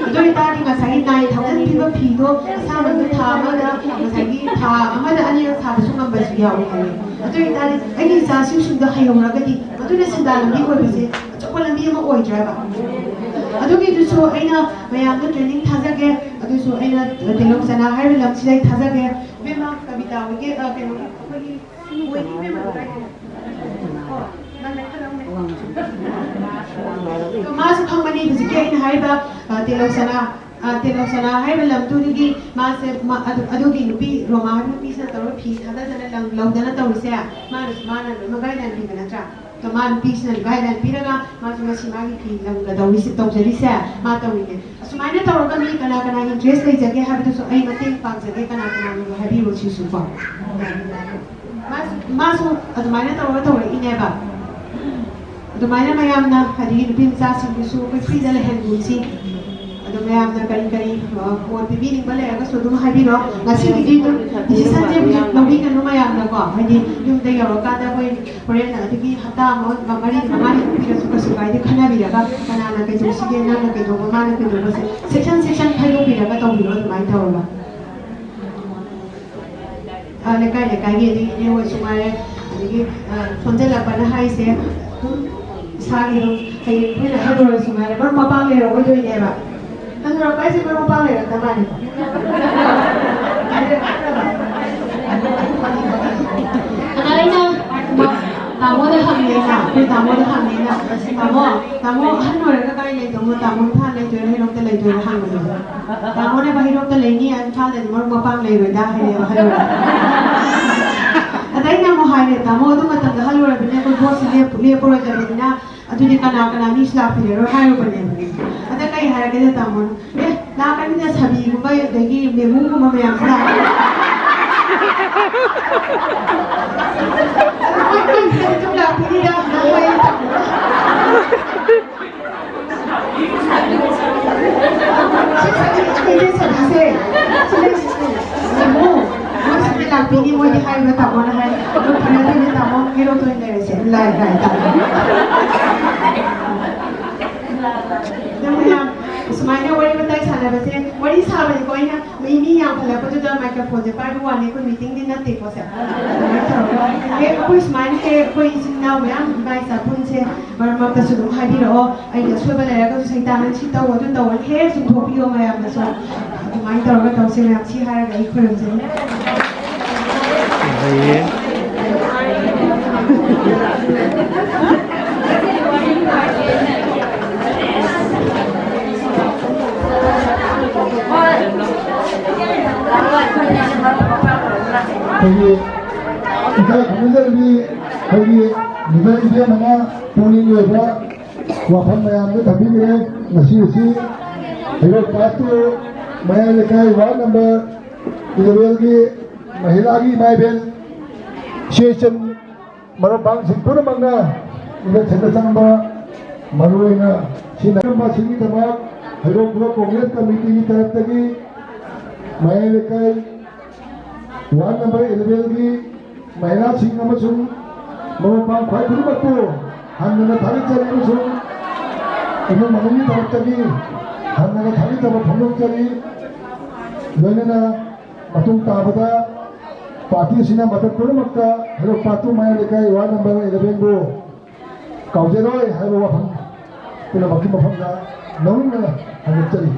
ꯑꯗꯨ ꯑꯣꯏꯇꯥꯔꯗꯤ ꯉꯁꯥꯏꯒꯤ ꯅꯥꯏꯟ ꯊꯥꯎꯖꯟ ꯄꯤꯕ ꯐꯤꯗꯣ ꯑꯁꯥꯃꯟꯗꯣ ꯊꯥ ꯑꯃꯗ, ꯉꯁꯥꯏꯒꯤ ꯊꯥ ꯑꯃꯗ ꯑꯅꯤꯔꯛ ꯁꯥꯕꯁꯨ ꯉꯝꯕꯁꯨ ꯌꯥꯎꯏ ꯍꯥꯏꯌꯦ꯫ ꯑꯗꯨ ꯑꯣꯏꯇꯥꯔꯗꯤ ꯑꯩꯒꯤ ꯏꯆꯥꯁꯤꯡꯁꯤꯡꯗꯣ ꯍꯩꯍꯧꯔꯒꯗꯤ ꯃꯗꯨꯅ ꯁꯦꯟꯗꯥꯟ ꯂꯝꯕꯤ ꯑꯣꯏꯕꯁꯦ ꯑꯆꯧꯕ ꯂꯝꯕꯤ ꯑꯃ ꯑꯣꯏꯗ꯭ꯔꯕ? ꯑꯗꯨꯒꯤꯗꯨꯁꯨ ꯑꯩꯅ ꯃꯌꯥꯝꯗ ꯇ꯭ꯔꯦꯅꯤꯡ ꯊꯥꯖꯒꯦ꯫ ꯑꯗꯨꯁꯨ ꯑꯩꯅ ꯇꯦꯂꯧ ꯆꯅꯥ ꯍꯥꯏꯔꯤꯕ ꯂꯝꯁꯤꯗ ꯑꯩ ꯊꯥꯖꯒꯦ꯫ ꯏꯕꯦꯝꯃ ꯀꯕꯤꯇꯥ ꯍꯣꯏꯒꯤ, ꯑ, ꯀꯩꯅꯣꯒꯤ, ꯑꯩꯈꯣꯏꯒꯤ ꯃꯣꯏꯒꯤ ꯏꯕꯦꯝꯃꯗꯣ ꯀꯥꯏꯗꯅꯣ? ꯑꯣ, ꯅꯪ ꯂꯩꯈꯠꯂꯛꯎꯅꯦ꯫ ꯑꯗꯣ ꯃꯥꯁꯨ ꯈꯪꯕꯅꯤ ꯍꯧꯖꯤꯛꯀꯤ ꯑꯩꯅ ꯍꯥꯏꯔꯤꯕ, ꯑ, ꯇꯦꯂꯧ ꯆꯅꯥ, ꯑ, ꯇꯦꯂꯧ ꯆꯅꯥ ꯍꯥꯏꯔꯤꯕ ꯂꯝꯗꯨꯗꯒꯤ ꯃꯥꯁꯦ, ꯃ-, ꯑꯗꯨ, ꯑꯗꯨꯒꯤ ꯅꯨꯄꯤ, ꯔꯣꯃꯥ ꯍꯥꯏꯕ ꯅꯨꯄꯤꯁꯤꯅ ꯇꯧꯔꯒ ꯐꯤ ꯊꯥꯗꯗꯅ ꯂꯪ ꯂꯧꯗꯅ ꯇꯧꯔꯤꯁꯦ, ꯃꯥꯅꯁꯨ, ꯃꯥꯅ ꯂꯣꯏꯅꯃꯛ ꯒꯥꯏꯗꯂꯥꯏꯟ ꯄꯤꯕ ꯅꯠꯇ꯭ꯔꯥ? ꯑꯗꯣ ꯃꯥ ꯅꯨꯄꯤꯁꯤꯅ ꯒꯥꯏꯗꯂꯥꯏꯟ ꯄꯤꯔꯒ ꯃꯥꯁꯨ ꯉꯁꯤ ꯃꯥꯒꯤ ꯐꯤ ꯂꯪꯒ ꯇꯧꯔꯤꯁꯦ, ꯇꯧꯖꯔꯤꯁꯦ ꯃꯥ ꯇꯧꯔꯤꯅꯦ꯫ ꯑꯁꯨꯃꯥꯏꯅ ꯇꯧꯔꯒ ꯃꯤ ꯀꯅꯥ ꯀꯅꯥ ꯏꯟꯇꯔꯦꯁ ꯂꯩꯖꯒꯦ ꯍꯥꯏꯕꯗꯨꯁꯨ ꯑꯩ ꯃꯇꯦꯡ ꯄꯥꯡꯖꯒꯦ, ꯀꯅꯥ ꯀꯅꯥꯅꯣ ꯍꯥꯏꯕꯤꯔꯣ ꯁꯤꯁꯨ ꯀꯣ꯫ ꯃꯥꯁꯨ, ꯃꯥꯁꯨ ꯑꯗꯨꯃꯥꯏꯅ ꯇꯧꯔꯒ ꯇꯧꯔꯛꯏꯅꯦꯕ꯫ ꯑꯗꯨꯃꯥꯏꯅ ꯃꯌꯥꯝꯅ, ꯑꯗꯒꯤ ꯅꯨꯄꯤ ꯃꯆꯥꯁꯤꯡꯗꯨꯁꯨ ꯑꯩꯈꯣꯏ ꯐ꯭ꯔꯤꯗ ꯂꯩꯍꯟꯒꯨꯝꯁꯤ꯫ ꯑꯗꯣ ꯃꯌꯥꯝꯅ ꯀꯔꯤ ꯀꯔꯤ, ꯑ, ꯃꯣꯠ ꯄꯤꯕꯤꯅꯤꯡꯕ ꯂꯩꯔꯒꯁꯨ ꯑꯗꯨꯝ ꯍꯥꯏꯕꯤꯔꯣ꯫ ꯉꯁꯤꯒꯤꯗꯤ ꯑꯗꯨꯝ ꯗꯤꯁꯤꯁꯟꯁꯦ ꯍꯧꯖꯤꯛ ꯂꯧꯕꯤꯒꯅꯨ ꯃꯌꯥꯝꯅꯀꯣ, ꯍꯥꯏꯗꯤ ꯌꯨꯝꯗ ꯌꯧꯔꯀꯥꯟꯗ ꯑꯩꯈꯣꯏ ꯍꯣꯔꯦꯟ ꯑꯗꯒꯤ ꯍꯞꯇꯥ ꯑꯃ, ꯃꯔꯤ ꯃꯉꯥꯅꯤ ꯄꯤꯔꯁꯨ ꯀꯩꯁꯨ ꯀꯥꯏꯗꯦ, ꯈꯟꯅꯕꯤꯔꯒ ꯀꯅꯥꯅ ꯀꯩꯗꯧꯁꯤꯒꯦ, ꯅꯪꯅ ꯀꯩꯗꯧꯕ, ꯃꯥꯅ ꯀꯩꯗꯧꯕꯁꯦ ꯁꯦꯛꯁꯟ ꯁꯦꯛꯁꯟ ꯈꯥꯏꯗꯣꯛꯄꯤꯔꯒ ꯇꯧꯕꯤꯔꯣ ꯑꯗꯨꯃꯥꯏꯅ ꯇꯧꯔꯒ꯫ ꯑ, ꯂꯩꯀꯥꯏ ꯂꯩꯀꯥꯏꯒꯤ ꯑꯗꯒꯤ ꯏꯅꯦ ꯍꯣꯏꯁꯨ ꯉꯥꯏꯔꯦ, ꯑꯗꯒꯤ, ꯑ, ꯁꯣꯟꯖꯜꯂꯛꯄꯅ ꯍꯥꯏꯁꯦ ꯑꯗꯨꯝ ꯏꯁꯥꯒꯤ ꯑꯗꯨꯝ ꯍꯌꯦꯡ ꯑꯩꯈꯣꯏꯅ ꯑꯍꯜ ꯑꯣꯏꯔꯁꯨ ꯉꯥꯏꯔꯦ ꯃꯔꯨꯞ ꯃꯄꯥꯡ ꯂꯩꯔꯛꯑꯣꯏꯗꯣꯏꯅꯦꯕ꯫ ꯍꯅꯨꯔꯛꯄ ꯍꯥꯏꯁꯦ ꯃꯔꯨꯞ ꯃꯄꯥꯡ ꯂꯩꯔꯛꯇ ꯃꯥꯜꯂꯦꯀꯣ꯫ ꯑꯗ ꯑꯩꯅ ꯇꯥꯃꯣꯗ ꯍꯪꯉꯦꯅ, ꯑꯩꯈꯣꯏ ꯇꯥꯃꯣꯗ ꯍꯪꯉꯦꯅ, "ꯇꯥꯃꯣ, ꯇꯥꯃꯣ ꯑꯍꯟ ꯑꯣꯏꯔꯒ ꯀꯥꯏ ꯂꯩꯗꯧꯅꯣ? ꯇꯥꯃꯣ ꯏꯝꯐꯥꯜ ꯂꯩꯗꯣꯏꯔꯥ, ꯍꯩꯔꯣꯛꯇ ꯂꯩꯗꯣꯏꯔꯥ?" ꯍꯪꯕꯅꯦꯕ꯫ ꯇꯥꯃꯣꯅ "ꯍꯩꯔꯣꯛꯇ ꯂꯩꯅꯤ, ꯏꯝꯐꯥꯜꯗꯗꯤ ꯃꯔꯨꯞ ꯃꯄꯥꯡ ꯂꯩꯔꯣꯏꯗ" ꯍꯥꯏꯔꯦꯕ ꯑꯍꯜ ꯑꯣꯏꯔꯒ꯫ ꯑꯗ ꯑꯩꯅ ꯑꯃꯨꯛ ꯍꯥꯏꯔꯦ, "ꯇꯥꯃꯣ, ꯑꯗꯨ ꯃꯇꯝꯗ ꯑꯍꯜ ꯑꯣꯏꯔꯕꯅꯤꯅ ꯑꯩꯈꯣꯏ ꯚꯣꯠꯁꯤ ꯂꯦꯞꯄ-, ꯂꯦꯞꯄꯔꯣꯏꯗꯕꯅꯤꯅ ꯑꯗꯨꯗꯤ ꯀꯅꯥ ꯀꯅꯥ ꯃꯤꯁꯨ ꯂꯥꯛꯄꯤꯔꯔꯣꯏ" ꯍꯥꯏꯔꯨꯕꯅꯦꯕ꯫ ꯑꯗ ꯀꯩ ꯍꯥꯏꯔꯒꯦꯗ ꯇꯥꯃꯣꯅ, "ꯑꯦ, ꯂꯥꯛꯀꯅꯤꯗ, ꯁꯥꯕꯤꯒꯨꯝꯕ ꯑꯗꯒꯤ ꯃꯦꯃꯨꯒꯨꯝꯕ ꯃꯌꯥꯝꯁꯨ ꯂꯥꯛꯀꯅꯤ"꯫ ꯂꯥꯛꯄꯤꯅꯤ ꯃꯣꯏꯗꯤ ꯍꯥꯏꯕ ꯇꯥꯃꯣꯅ ꯍꯥꯏ꯫ ꯑꯗꯨ ꯐꯅ ꯇꯥꯃꯣ ꯍꯦꯔꯣ ꯇꯣꯏꯅ ꯂꯩꯔꯁꯦ꯫ ꯂꯥꯏ ꯂꯥꯏ ꯇꯥꯃꯣ꯫ ꯅꯪ ꯃꯌꯥꯝ ꯁꯨꯃꯥꯏꯅ ꯋꯥꯔꯤ ꯋꯥꯇꯥꯏ ꯁꯥꯟꯅꯕꯁꯦ, ꯋꯥꯔꯤ ꯁꯥꯕꯅꯤꯀꯣ ꯑꯩꯅ, ꯃꯤ, ꯃꯤ ꯌꯥꯝꯈꯠꯂꯛꯄꯗꯨꯗ ꯃꯥꯏꯀ꯭ꯔꯣꯐꯣꯟꯁꯦ ꯄꯥꯏꯕ ꯋꯥꯅꯤ, ꯑꯩꯈꯣꯏ ꯃꯤꯇꯤꯡꯗꯤ ꯅꯠꯇꯦꯀꯣ ꯁꯦ꯫ ꯑꯗꯨꯃꯥꯏꯅ ꯇꯧꯔꯒ ꯍꯦꯛ ꯑꯩꯈꯣꯏ ꯁꯨꯃꯥꯏꯅ ꯍꯦꯛ ꯑꯩꯈꯣꯏ ꯏꯆꯤꯟ ꯏꯅꯥꯎ ꯃꯌꯥꯝ ꯏꯕꯥ ꯏꯆꯥ ꯄꯨꯟꯁꯦ, ꯃꯔꯛ ꯃꯔꯛꯇꯁꯨ ꯑꯗꯨꯝ ꯍꯥꯏꯕꯤꯔꯛꯑꯣ꯫ ꯑꯩꯒꯤ ꯑꯁꯣꯏꯕ ꯂꯩꯔꯒꯁꯨ ꯁꯩꯇꯥꯅ ꯁꯤ ꯇꯧ ꯑꯗꯨ ꯇꯧ ꯍꯦꯛ ꯆꯨꯝꯊꯣꯛꯄꯤꯌꯣ ꯃꯌꯥꯝꯅꯁꯨ꯫ ꯑꯗꯨꯃꯥꯏꯅ ꯇꯧꯔꯒ ꯇꯧꯁꯦ ꯃꯌꯥꯝ꯫ ꯁꯤ ꯍꯥꯏꯔꯒ ꯑꯩ ꯈꯨꯔꯨꯝꯖꯔꯤ꯫ ꯂꯩꯌꯦ꯫ ꯑꯩꯈꯣꯏꯒꯤ ꯏꯀꯥꯏ ꯈꯨꯝꯅꯖꯔꯕꯤ ꯑꯩꯈꯣꯏꯒꯤ ꯂꯤꯗꯔ ꯏꯕꯦꯝ ꯑꯃ ꯄꯨꯛꯅꯤꯡ ꯑꯣꯏꯕ ꯋꯥꯐꯝ ꯃꯌꯥꯝꯗꯨ ꯊꯝꯕꯤꯈ꯭ꯔꯦ꯫ ꯉꯁꯤ ꯑꯁꯤ ꯍꯩꯔꯣꯛ ꯄꯥꯠꯇꯨ ꯃꯌꯥꯏ ꯂꯩꯀꯥꯏ ꯋꯥꯔꯗ ꯅꯝꯕꯔ ꯏꯂꯦꯚꯦꯟꯒꯤ ꯃꯍꯤꯂꯥꯒꯤ ꯏꯃꯥ ꯏꯕꯦꯟ ꯏꯆꯦ ꯏꯆꯟ ꯃꯔꯨꯞ ꯃꯄꯥꯡꯁꯤꯡ ꯄꯨꯝꯅꯃꯛꯅ ꯏꯟꯚꯥꯏꯠꯁꯟꯗ ꯆꯪꯕ ꯃꯔꯨꯑꯣꯏꯅ ꯁꯤꯟꯅꯔꯝꯕꯁꯤꯡꯒꯤꯗꯃꯛ ꯍꯩꯔꯣꯛ ꯕ꯭ꯂꯣꯛ ꯀꯣꯡꯒ꯭ꯔꯦꯁ ꯀꯃꯤꯇꯤꯒꯤ ꯇꯔꯞꯇꯒꯤ ꯃꯌꯥꯏ ꯂꯩꯀꯥꯏ ꯋꯥꯔꯗ ꯅꯝꯕꯔ ꯏꯂꯦꯚꯦꯟꯒꯤ ꯃꯍꯤꯂꯥꯁꯤꯡ ꯑꯃꯁꯨꯡ ꯃꯔꯨꯞ ꯃꯄꯥꯡ ꯈ꯭ꯋꯥꯏ ꯈꯨꯗꯤꯡꯃꯛꯄꯨ ꯍꯟꯗꯅ ꯊꯥꯒꯠꯆꯔꯤ ꯑꯃꯁꯨꯡ ꯏꯃꯨꯡ ꯃꯅꯨꯡꯒꯤ ꯇꯔꯞꯇꯒꯤ ꯍꯟꯗꯅ ꯊꯥꯒꯠꯆꯕ ꯐꯣꯡꯗꯣꯛꯆꯔꯤ꯫ ꯂꯣꯏꯅꯅ ꯃꯇꯨꯡ ꯇꯥꯕꯗ ꯄꯥꯔꯇꯤꯁꯤꯅ ꯃꯇꯝ ꯄꯨꯝꯅꯃꯛꯇ ꯍꯩꯔꯣꯛ ꯄꯥꯠꯇꯨ ꯃꯌꯥꯏ ꯂꯩꯀꯥꯏ ꯋꯥꯔꯗ ꯅꯝꯕꯔ ꯏꯂꯦꯚꯦꯟꯕꯨ ꯀꯥꯎꯖꯔꯣꯏ ꯍꯥꯏꯕ ꯋꯥꯐꯝ ꯄꯨꯝꯅꯃꯛꯀꯤ ꯃꯐꯝꯗ ꯅꯧꯅ ꯍꯟꯗꯣꯛꯆꯔꯤ꯫